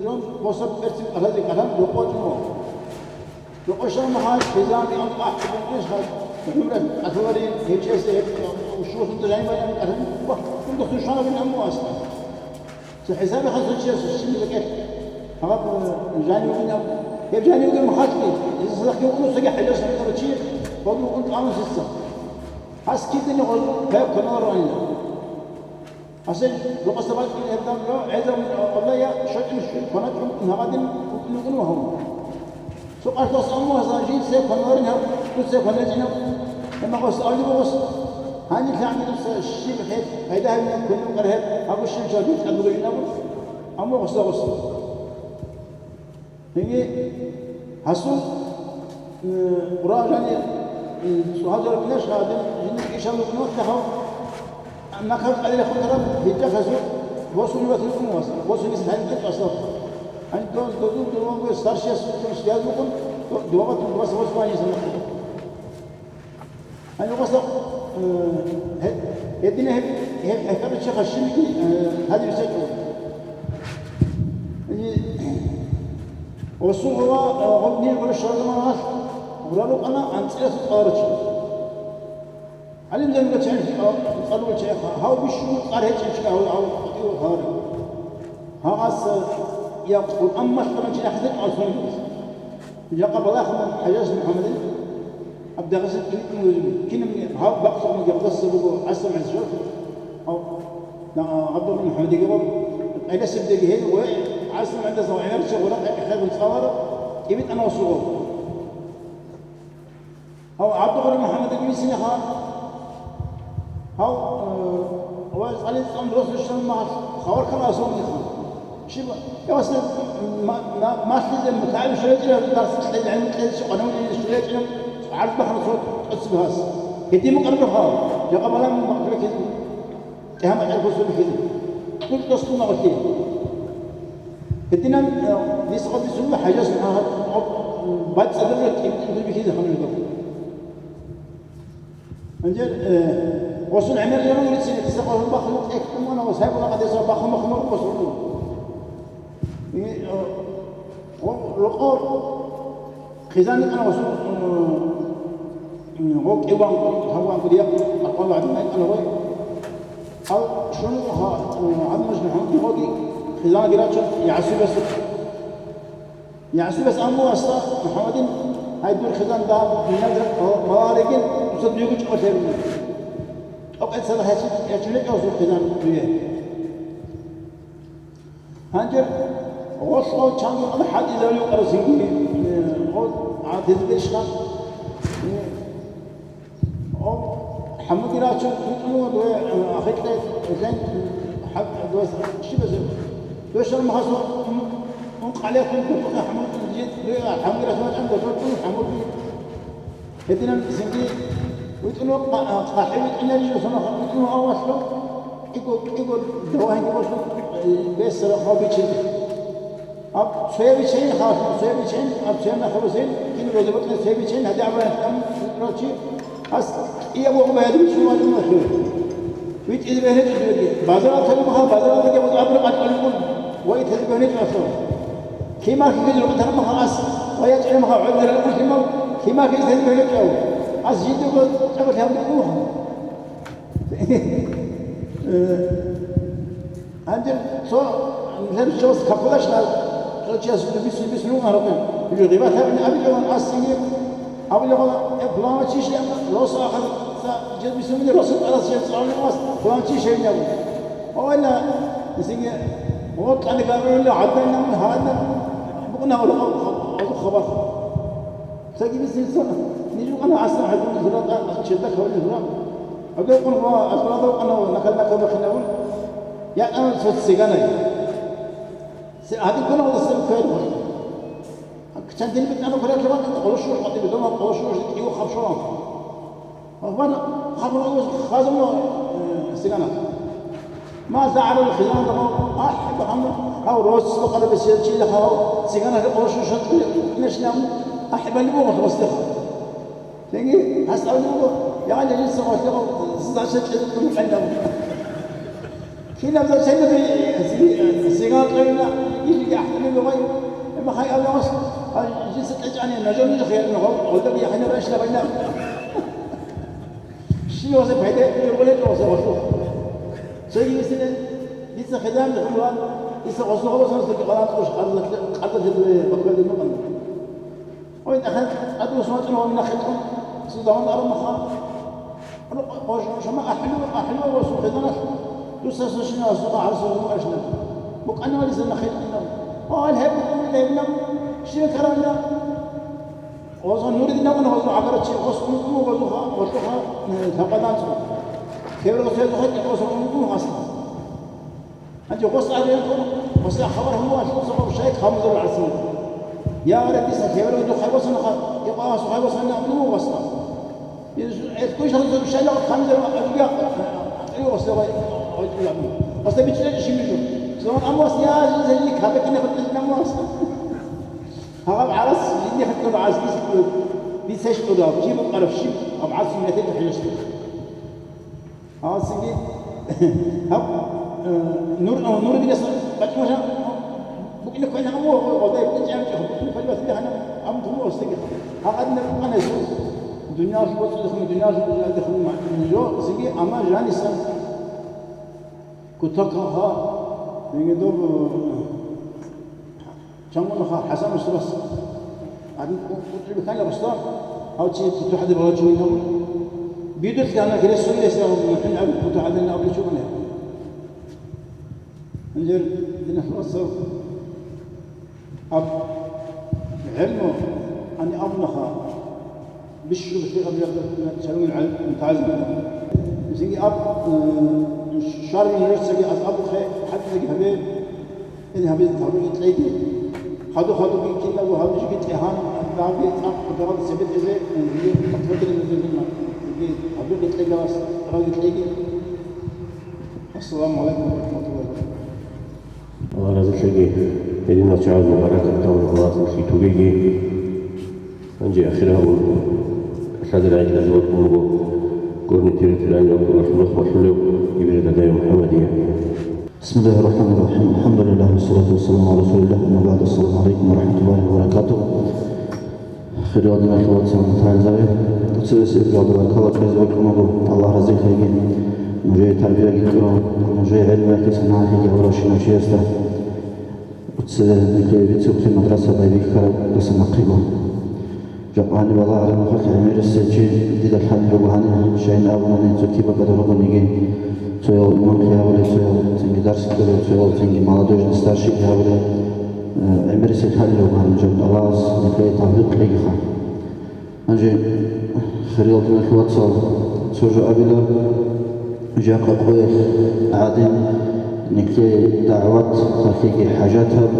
жон босаб берцин къаразе кӀалъан рокъо вачӀун вуго. Рокъошал махал хизан бигӀун ахӀдун иш гьаб гӀумрат кьалъуларин, гьечӀеса гьеб ушбусунда жаниб баян кьалъан, ва, кундахъ душманаб гӀумру аскӀа. Цо хӀисаби хасучияс щиб закӀет? Гьаб, э, жанивгинаб, гьеб жанивгин махалъги, гьесда цадахъ юкъун цоги хӀежалъ гьабурав чи, гъодин вукӀун тӀамун гьесда. Гьас кидани гъозул гьеб кваналароанила. Гьасил рукъаса бачӀун гьеб дам жо, гӀезаб Аллагья щочӀун щу-, кваначӀун гьагъадин вукӀун вугону гьав. Цо къалъас амму гьасан жинце кваналарин гьаб, дуце кванечӀинаб. Амма гъос абулеб бугос, гьанилъ гӀамилуса щиб гьеб, пайда гьабилан кванил къар гьеб, гьабу щиб жо гьеб тӀад бугебинабу? Амма гъоса гъос. Гьеги гьасул, э, Къуръан жани, э, цӀухӀазараб неш гьадин жиндир ишал рукӀуналъухъ нахъа кьалилахъун тараб гьитӀахъазул босун ватил умумас, босун ис гьаниб кьеч аслаб. Гьаниб дол додул дулманго старшияс рукӀун связь букӀун, до-, дугьабатун дугьаса босун ванис нахъа. Гьаниб гъосда, э, гье-, гьедина гьеб, гьеб хӀехьарав чи хъащиниги, э, гьадин риччачӀо. Гьаниб гъосул гъова, э, гъоб нир гъурущ шарзаманалъ гъура рукъана анцӀила цӀаларав чи. ГӀалимзабига чӀехӀе, цӀалула чӀехӀе, гьав бищун цӀар гьечӀев чи гьав, гьав къватӀив гьарав. Гьагъас, э, я Къуръан малъарав чи ахӀдекь алсунгас. Жакъа балагьун ХӀажас МухӀаммадил, гьаб Дагъистан кӀибитӀун вугев, кинаб гьав бакълъун гьавдаса буго ГӀасан ГӀисав, гьав, на, ГӀабдулла МухӀаммадиги гьав, гӀеласебдеги гьел, гъой, ГӀасан ГӀисав гӀемерчи гъурахъе хӀехьегун цӀаларав, кӀибитӀана гъосул гъов. Гьав ГӀабдулла МухӀаммадиги висине ха. Гьав, э, ва цӀализ цӀун росулъан ма-, хабар ккана асулниха. Щиб, я васна, ма-, ма-, малъизе мутагӀим щвечӀила дарс кьезе, гӀилму кьезе, къанун щвечӀила, гӀарз бахъана цо тӀоцебе гьас. Гьедин мукъараб хал, жакъа балан махъ бихьизе. ТӀехьамал гӀел хусул бихьизе. Кьуркьас тун магъулъи. Гьединан, э, дис гъаб бицунеб ХӀажас гьаб, гьаб, бацӀцӀадаб кӀибитӀун бихьизе ханургав. Гьанже, э, гъосул гӀемер жану рицин, гьесда гъосул бахъун тӀехь тӀумана ва сайбула къадесав бахъун-бахъун рукъос руго. И, э, гъо-, рокъо хъизан йикъана гъосул, э, гъо кӀиван, гьаван кӀудияб, акъвал гӀадин йикъана гъой. Ал шуну гьа, э, гьаб мажму гьанги гъоги Хизанаги рачун, ЯгӀсубасухъе. ЯгӀсубас амму асда, МухӀаммадин, гьай дур хизан дагьаб дунялда балагьаригин, дуца дуего чӀолъе гьабилин. ТӀокӀецадахъ гьечӀ-, гьечӀолъичӀо дур хизан дуе. Гьанже гъолъго чанго къадар хӀалтӀизарулев вукӀарасинги, э, гъо-, а, тезде ишха, э, О, хӀамуги рачун, витӀун вуго дуе, ахикье, эзен, хӀа-, дуе, щибазе? Дуе шармахасо, ун, ун къалехун, дуе хӀамуги, дуе хӀамуги рачун вачӀан, дуе хӀамуги. Гьединан цинги витӀун вуго, къа-, къахӀи витӀинарищ, сона витӀун вуго авалъго, кӀиго, кӀиго давагьинги босун, э, бесара хъал бичизе. Аб цоябичейин халкъ, цоябичейин, аб цояб нахъе босейин, кин розе бокьа цоябичейин, гьадин абураб рачи, ас кӀияб вокьба гьадин чумазул нахъе. ВитӀизе бегьлъи чӀудиги. Базарал талимаха, базаралдаги абур къачӀаликӀун, ва итезе бегьлъи чӀвасо. Лъимахъе гьезул къутармаха ас, ва ячӀалимаха гӀодирал уллимал, лъимахъе итезе бегьлъи чӀвав. Ас жидего чӀаго лъабги уха. Э, Гьанже цо, нилъер чияс какулашна, цо чияс бис-, бис-, бисмилла гьаракъи. Гьеб гъибат гьабине абичӀогон асиги, абулеб гъола, э, пуланав чи щиб, рос ахирца, жез бисмилла, рос тӀарас жез цӀалулев ас, пуланав чи щиб гьеб абун. Ойла, нисиги, гъоркьани гарула, гӀаднан, гьаднан, букӀуна гьоркьоб, гьоркьоб хабар. Цоги бисмилла, ниж букӀана гӀасан гьадин зура, тӀа, черда кавлин зура. Гьаб букӀун ва азбаралда букӀана ва накал-накал бахинабун. Я, а, цо цигана. Се гьадин ккола гьалдаса квербухъ. Чан дин битӀана квератлъугьан къолошур къватӀибе дома, къолошур кӀиго хабшуран. Гьабан хабур хазума, э, сигана. Ма загӀарал хизан дама, ахӀ, бахамна, гьав рос бакъараб бесел чила хав, сигана къолошур шатӀи нешнам, ахӀ, бали богъ гьастеха. Цинги гьас абулеб буго, я, жинца гъолъегъав зача чӀезабун гӀенав. Кинаб зачаниги сигал кьавила, илги ахӀулеб бугай, эмахай абулагъас, а, жинца кьечӀани, нажер нуж хиялин гъов, гъолдаги яхӀинаб ишлабайна. Щиваса пайда гьабулеб гъолъухъ. Цоги висине, дица хизан хӀула, дица гъосухъа босана, цоги къалан къуш къарзатлъи-, къарзатлъи дуе бакквезе мукъана. Ой, нахъе тӀадвуссун вачӀун гьавни нахъе кьун, цо заман араб маха. Ро-, ро-, шама ахӀлу, ахӀлу ва сухӀиданалъ, дуса сушина, суха гьарсу гьумаршна. БукӀана валиса нахъе кьуна. Ва гьал гьеб букӀун гьебна, щиб каравна? Оза нур динавна, оза агарчи, ос ункъу, оза ха-, оза ха-, э, лъабадан цо. Хевра оза ха-, оза ункъу гьасна. Гьанже гъос абиянкъун, гъосда хабар гьабуан, лъуцӀа гъоб шайик гьабузарул гӀасин. Я гъаре, дица хеврав духъ гьабосанаха, я къвагъас гьабосана абун вуго гъосда. Гьез гӀелкъуй шагьазул шайлагъ хъамзар абиякъ, гьатӀи гъосда гъай, гъай кӀулагъун. Гъосда бичӀчӀичӀищ жимижу. Зон амвас я жинца жини кабекине хутӀизин амвас. Гьагъаб гӀарас жинди хутӀун гӀаз дис, дис гьечӀо дав, жи букӀараб щиб, гьаб гӀарас жинди хӀежаш. Гьалсиги гьаб, э, нур, э, нур динас бачӀунжа букӀине ккван гьабу, гъодай букӀинчӀ гьанчӀо, букӀине ккван батили гьанаб, гьаб туму гъосиги. Гьагъадинаб букӀана гьесул. Дунялалъул боцӀудехун, дунялалъул дунялалдехун ма-, жо, сиги, амма жанисан кутакалха, меги доб, э, Чамгунаха ХӀасан устарас гьадин кӀутӀи бихьана гъосда, гьав чи путу хӀадаб гьавачи винав. Бидулъ гьанна гьересулилес гьав мухӀин гьаб путу хӀадаб абулев чи вугони. Гьанжер диналъул вацал аб гӀелму гьаниб абунаха. Бищун гьеб гьабиялда цалугил гӀалим мутагӀилзабазда. Цинги аб, э, шаргӀун гьерцаги аз абухъе, хӀакъикъатги гьабе, ин гьабизе тавбикъги кьеги. Хадуб-хадубги кинабго гьаб жиги тӀегьан, дагьабги цӀакъ дагьаб цебетӀезе, э, жиги батбатӀине мезезин ма-, жиги тавбикъги кьеги, ас-, тавбикъги кьеги. Ассаламу гӀалайкум ва рахӀматуллагьи ва баракатугьу. Аллагь разилъаги, гьединал чагӀазул баракат тавун Аллагьас нилъги тугеги. Гьанже ахир гьабун, лъади рагӀи кьазе вукӀун вуго Горный территориальный округалъул рохмалъулев Ибрид Дадаев МухӀаммадие. بسم الله الرحمن الرحيم. الحمد لله والصلاة والسلام على رسول الله. أما بعد. السلام عليكم ورحمة الله وبركاته. Хириял диналъул вацал, мутагӀилзаби, цебесеб жаваб баркала кьезе бокьун буго, Аллагь разилъаги, нужее тарбияги кьурав, нужее гӀелму рахъиса нахӀиги гьавурав щинав чиясда. Цебе никее бицухъе мадраса байбихьараб даса нахъего. Жакъа гьаниб балагьараб мехалъ гӀемерисев чи дида лъалеб буго гьаниб, щайин абунани, цо киб бакӀалда ругониги, цоял имамлъи гьабулеб, цоял цинги дарс кьолеб, цоял цинги молодежный старшийлъи гьабулеб, э, гӀемерисев лъалеб буго гьаниб, жакъа Аллагьас никее тавфикъ кьегиха. Гьанже, хириял диналъул вацал, цо жо абила, жакъа къоялъ гӀадин, никлъей дагӀваталъеги хӀажатаб,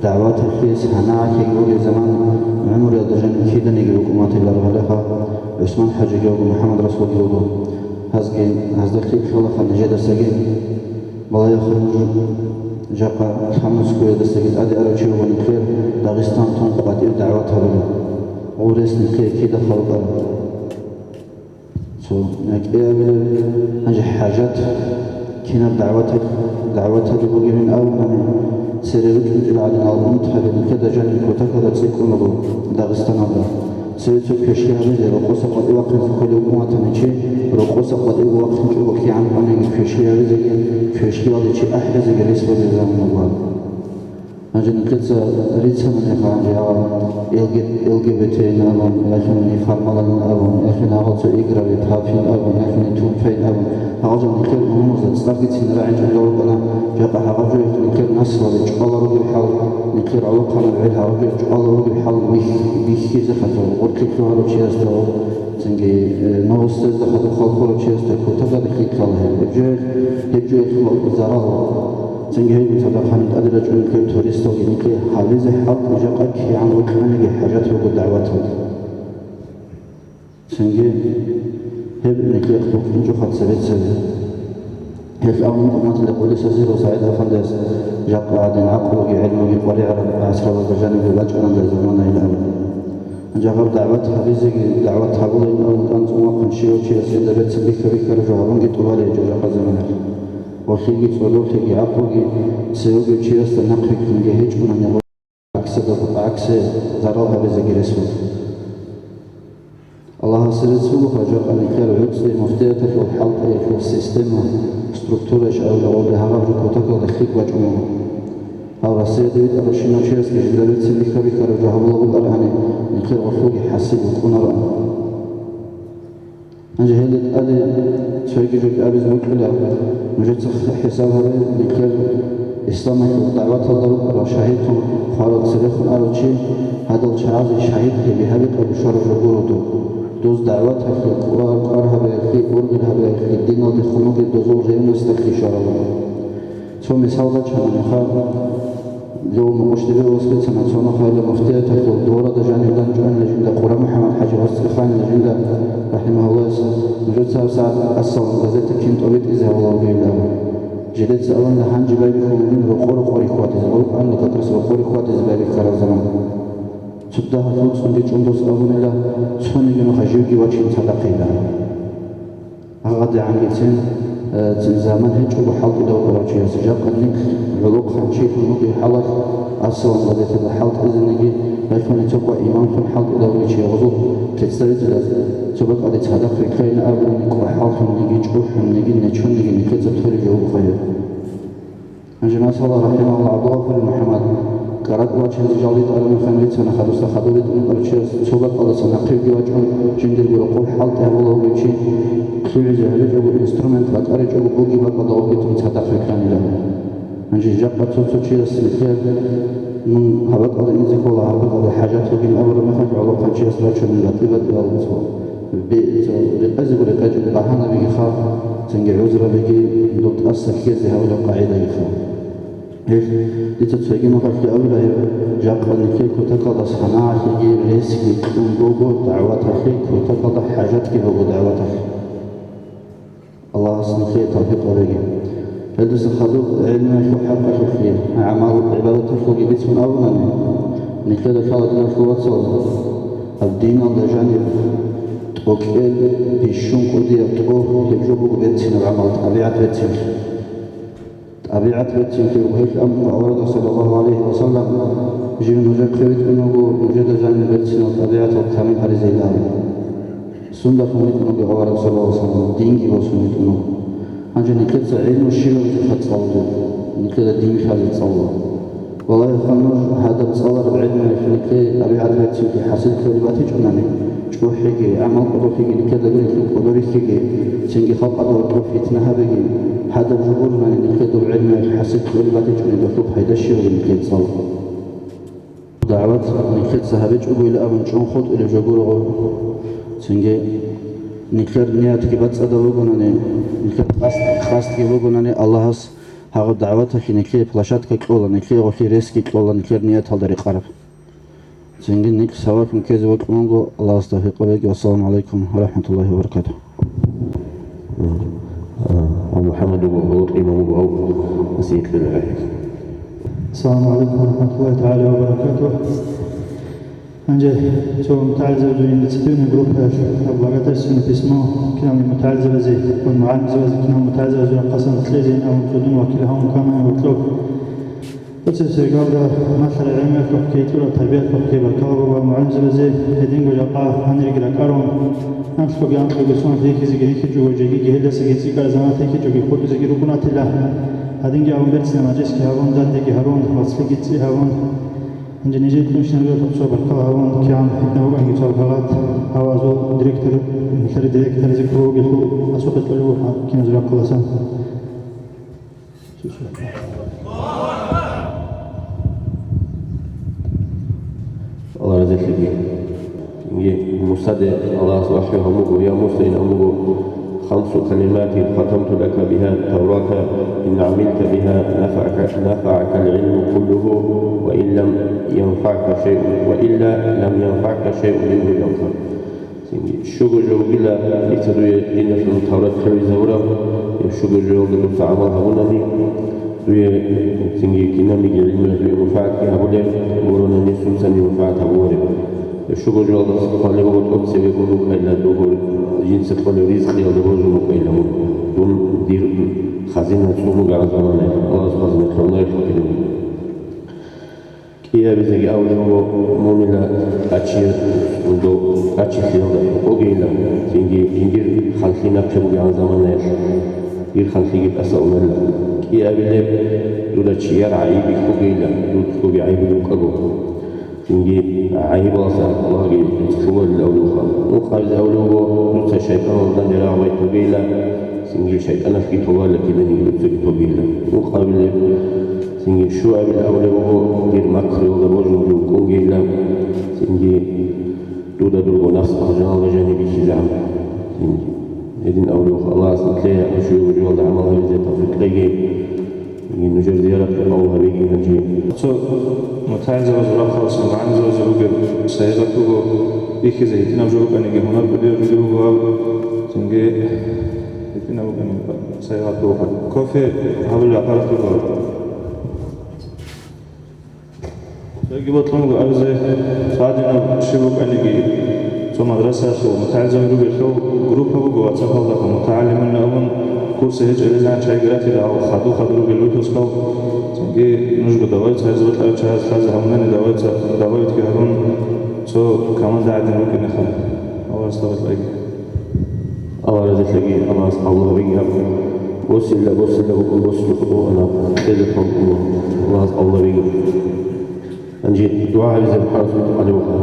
дагӀваталъе санагӀалъеги бугеб заман гӀумруялда жаниб киданиги рукӀун батиларо гьалеха, ГӀусман-хӀажиги вуго, МухӀаммад-расулги вуго. Гьазги, гьазда лъикӀ лъалаха нижедасаги. Балагьеха, нуж жакъа Лъамонскоядасаги тӀаде арав чи вугони, ккер Дагъистан тун къватӀив дагӀват гьабулев. Гъурес никее кида халкъа. Цо някӀе абилеб, гьанже хӀажат, кинаб дагӀватаб, дагӀваталде бугебин абунани, цере рукӀинчӀел гӀадинал унтаби никеда жаниб кутакалда цӀикӀкӀун руго Дагъистаналда. Цеве цо квешлъи гьабизе, рокъоса къватӀив вахъинзе кколев вукӀун ватани чи, рокъоса къватӀивго вахъинчӀого кигӀан кӀваниги квешлъи гьабизеги, квешлъиялде чи ахӀизеги рес бугеб заман буго. Гьанже никеца рицана мехалъ гьанже гьав Л Г Б Т-ин абун, яхин неформалалин абун, яхин гьавал цо играби, папин абун, яхин туппайин абун, гьавал жал никер умумузда цӀаргицин рагӀинчӀел жал рукӀана, жакъа гьаб жо яхин никер наслуялде чӀвала ругеб хӀал, никер гӀолохъанаб гӀел гьаб жо чӀвала ругеб хӀал бихь-, бихьизе хадур, гъоркье лъугьарав чиясда ва цинги, э, новостезда хадур халкъурав чиясда кутакалда лъикӀ лъала гьеб. Гьеб жо, гьеб жо гьелъул зарал. Цинги гьеб цадахъ гьаниб тӀаде рачӀунел туристалги нике гьабизе хӀалтӀи жакъа кигӀан рукӀаниги хӀажат буго дагӀваталда. Цинги гьеб нике букӀинчӀоха цебе-цебе. Гьелъ абун букӀун батила Къулисазиров СагӀид-афандияс, жакъа гӀадин гӀакълуги гӀелмуги къваригӀараб гӀасралда жанибе бачӀараб замана ил абун. Гьанже гьаб дагӀват гьабизеги, дагӀват гьабулейин абун тӀанцӀун вахъун щивав чияс жинда берцин бихьа-бихьараб жо гьабунги тӀубалей гьечӀо жакъа заманалъ. Гъолъиги, цӀололъиги, гӀакълуги цевеги чиясда нахъ вихьунги гьечӀунани гъо-, гӀаксида-, гӀакси зарал гьабизеги рес буго. Аллагьасе рецц буго, жакъа никер гӀуцӀи муфтияталъул хӀалтӀиялъул система, структура иш абула гъоги гьабаб жо кутакалда лъикӀ бачӀун буго. Гьав Россияда витӀарав щинав чиясги жинда берцин бихьа-бихьараб жо гьабула букӀарабани, никер гъолъулги хӀасил букӀунароан. Гьанже гьелда тӀаде цойги жоги абизе букӀила, нужеца хӀисаб гьабе, никер исламалъул дагӀваталда рукӀарал шагьидлъун хварал церехун арав чи, гьадал чагӀазе шагьидлъи бигьа-бикъаги щвараб жо гуро доб. Доз дагӀваталъе, кӀвар-, кӀвар гьабиялъе, ургъел гьабиялъе, диналдехун вугеб дозул ревносталъе щвараб. Цо мисал бачани, гьаб Лев Мукъуш Дибировас бицана, цо нухалъ муфтияталъул дворада жаниб данчӀванила жинда Къура МухӀаммад-хӀажи ГъосцӀиханила жинда, рахӀимагьуллагьас, нужеца гьабсагӀат «Ассалам» газета кин тӀобитӀизе гьавула вугилан. Жидеца аванила гьанже байбихьулин рокъо-рокъоре хьвадизе, гъоркь анлъи как раз рокъоре хьвадизе байбихьараб заман. Цо дагьалъул цӀунги чӀун дос абунила, цониги нуха живги вачин цадахъила. ГьагъадигӀангицин, э, цин заман гьечӀого хӀалтӀулев вукӀарав чияс, жакъа нилъ гӀолохъанчилъун вугев хӀалалъ, «Ассалам» газеталда хӀалтӀизеги, гьелъул цо кӀвар имамлъун хӀалтӀулев вугев чи гъозул представителаз цо бакӀалде цадахъ вилълъайин абуни, кӀвахӀаллъунги, чӀухӀунги, нечунги нилъеца толеб жо буго гьеб. Гьанже, масала, рахӀимагьуллагь, ГӀабдулгъафурил МухӀаммад, кӀаракӀ вачине жал ритӀараб мехалъ бицана, хадусда хадур ритӀун вукӀарав чияс цо бакӀалдаса нахъе вачӀун, жиндирго рокъоб хӀалтӀи гьабула вугев чи, лъугӀизе гьабичӀого инструмент бакӀаричӀого бугеб бакӀалда гъоркье тун цадахъ вилълъанила. Гьанже жакъа цо-цо чияс нилъер, мун гьаб бакӀалда инзе ккола, гьаб бакӀалда хӀажат бугин абураб мехалъ, гӀолохъанчияс рачунел батӀи-батӀиял цо. Бе-, цо-, рекъезего рекъечӀеб багьанабиги хал, цинги гӀузрабиги доб тӀаса ккезе гьавулеб къагӀидаги хал. Гьелъ дица цоги нухалъе абила гьеб, жакъа нилъер кутакалда санагӀалъеги ресги кьун буго дагӀваталъе, кутакалда хӀажатги буго дагӀваталъе. Аллагьас нилъее тавфикъ гьабеги. Гьелдаса хадуб гӀелмуялъул хӀакъалъулъги, гӀамал-гӀибадаталъулги бицун абунани, нилъеда лъала, диналъул вацал, гьаб диналда жаниб тӀокӀел, бищун кӀудияб тӀогь гьеб жо буго берцинаб гӀамал, тӀабигӀат берцинлъи. ТӀабигӀат берцинлъи буго гьелъ абун буго аварагас, саллаллагьу гӀалайгьи ва саллам, жив нужехъе витӀун вуго, нужеда жаниб берцинал тӀабигӀатал камил гьаризейилан. Сундахъун витӀун вуго авараг, саллаллагьу гӀалайгьи ва саллам, динги босун витӀун вуго. Гьанже нилъеца гӀелму щибабизе цӀалулеб, нилъеда дин лъазе цӀалула. Валлагь, ханур гьадаб цӀалараб гӀелмуялъ нике тӀабигӀат берцинги хӀасил кколеб батичӀунани, чӀухӀиги, гӀамал кӀодолъиги, никедаго нилъер кӀодо рихьиги, цинги халкъалда гьоркьоб фитна гьабиги, гьадаб жо гурунани нике доб гӀелмуялъ хӀасил кколеб батичӀунеб, дохъул пайда щиб бугеб нике цӀал? ДагӀват нилъеца гьабичӀогойилан абун чӀун хутӀулеб жо гурого. Цинги нилъер ниятги бацӀцӀадаб бугонани, нилъер къасд, къасдги бугонани, Аллагьас гьагъаб дагӀваталъе нилъее площадка кьола, нилъее гъолъие ресги кьола нилъер нияталда рекъараб. Цинги нилъ саваблъун ккезе бокьун буго, Аллагьас тавфикъ кьеги. Вассаламу гӀалайкум ва рахӀматуллагьи ва баракатугь. А, МухӀаммад вуго, гьоркьоб имам вуго, гьав насихӀат кьела гьанже. Ассаламу гӀалайкум ва рахӀматуллагьи тагӀала ва баракатугь. Гьанже цо мутагӀилзабазул инициативный группаялъ гьаб благодарственное письмо киналги мутагӀилзабазе ва мугӀалимзабазе, кинал мутагӀилзабазул рахъасан кьезе абун цо дун вакил гьавун ккана гьоркьоб. Оцеб сергалда малъараб гӀелмуялъухъги, кьураб тарбиялъухъги баркала буго мугӀалимзабазе, гьединго жакъа гьаниреги ракӀарун, анкьгоги анкьгоги соналъ рихьизеги рихьичӀого, жегиги гьелдасаги цӀикӀкӀараб заманалъ рихьичӀого хутӀизеги рукӀунатила. Гьадинги абун берцинаб мажлисги гьабун, дандеги гьарун, вацлъиги цӀи гьабун. Гьанже нижее кьунщинаб жоялъухъ цо баркала гьабун, кигӀан гьитӀинаб букӀанги цо гьалат, гьав азул директор, нилъер директоразе ккола вугелъул, асухъе кьолеб буго киназул рахъаласан. Аллагь разилъеги. Цинги Мусаде Аллагьас вахӀю гьабун буго: «Я Муса, ин абун буго, خمس كلمات ختمت لك بها التوراة، إن عملت بها نفعك، نفعك العلم كله، وإن لم ينفعك شيء، وإلا لم ينفعك شيء منه إلى الآخر». Цинги щуго жо бугила дица дуе диналъул таврат хӀеризабураб, гьеб щуго жоялда дуца гӀамал гьабунани, дуе цинги кинабниги гӀилмуялъ дуе мунфагӀатги гьабулеб, гурони нилъецани мунфагӀат гьабулареб. Гьеб щуго жоялдаса хъвалеб буго тӀоцебе гун рукӀайилан дуго жинца кьолеб ризкъиялда божун рукӀайилан мун, дун дир хазина цӀун ругел заманаялъ, Аллагьас хазина кьоларелъул. КӀиабизеги абулеб буго, мунила тӀачи-, тӀачлъиялда хӀукъугейилан, цинги жиндир ханлъи нахъе бугебгӀан заманаялъ, дир ханлъиги тӀаса унарила. КӀиабилеб, дуда чияр гӀайиб бихьугейилан, дудги гӀайиб букӀаго, цинги гӀайибалдаса Аллагьги дуца лъугьарила абулебха. Ункъабизе абулеб буго, дуца шайтӀаналда данде рагъ байтугейилан, цинги шайтӀаналъги товарила киданиги дуцаги тогейилан. Ункъабилеб, цинги щуабилеб абулеб буго, дир макруялда божун жо вукӀунгейилан, цинги дуда дурго напс бажаналда жаниб бихьизегӀан. Цинги гьедин абулеб буго, Аллагьас нилъее щуабилеб жоялда гӀамал гьабизе тавфикъ кьеги. Нужер зиярат къабул гьабеги гьанже. Цо мутагӀилзабазул рахъалъ мугӀалимзабазе бугеб сайигъат буго, бихьизе гьитӀинаб жо букӀаниги гьунар кӀудияб жо буго гьаб, цинги гьитӀинаб букӀани сайигъат буго. Кофе гьабулеб аппарат буго. Цоги бокьун буго абизе, цадинаб щиб букӀаниги, цо мадрасаялъул мутагӀилзаби ругелъул группа буго ватсапалда, мутагӀалимунна абун, курсе гьечӀеб гьезегӀан чайги ратила гьав хадур-хадур ругел выпускал. Цинги нужго добавить гьаризе бокьарав чагӀаз лъазе гьабунани добавить, добавитьги гьабун, цо команда гӀадин рукӀинеха. Аллагьас тавфикъ кьеги. Аллагь разилъеги, Аллагьас къабул гьабеги гьаб. Босила, босила букӀун, босила букӀун, Аллагь кьезе хъван букӀун. Аллагьас къабул гьабеги. Гьанже дугӀа гьабизе бахъарасул къалев вукӀа.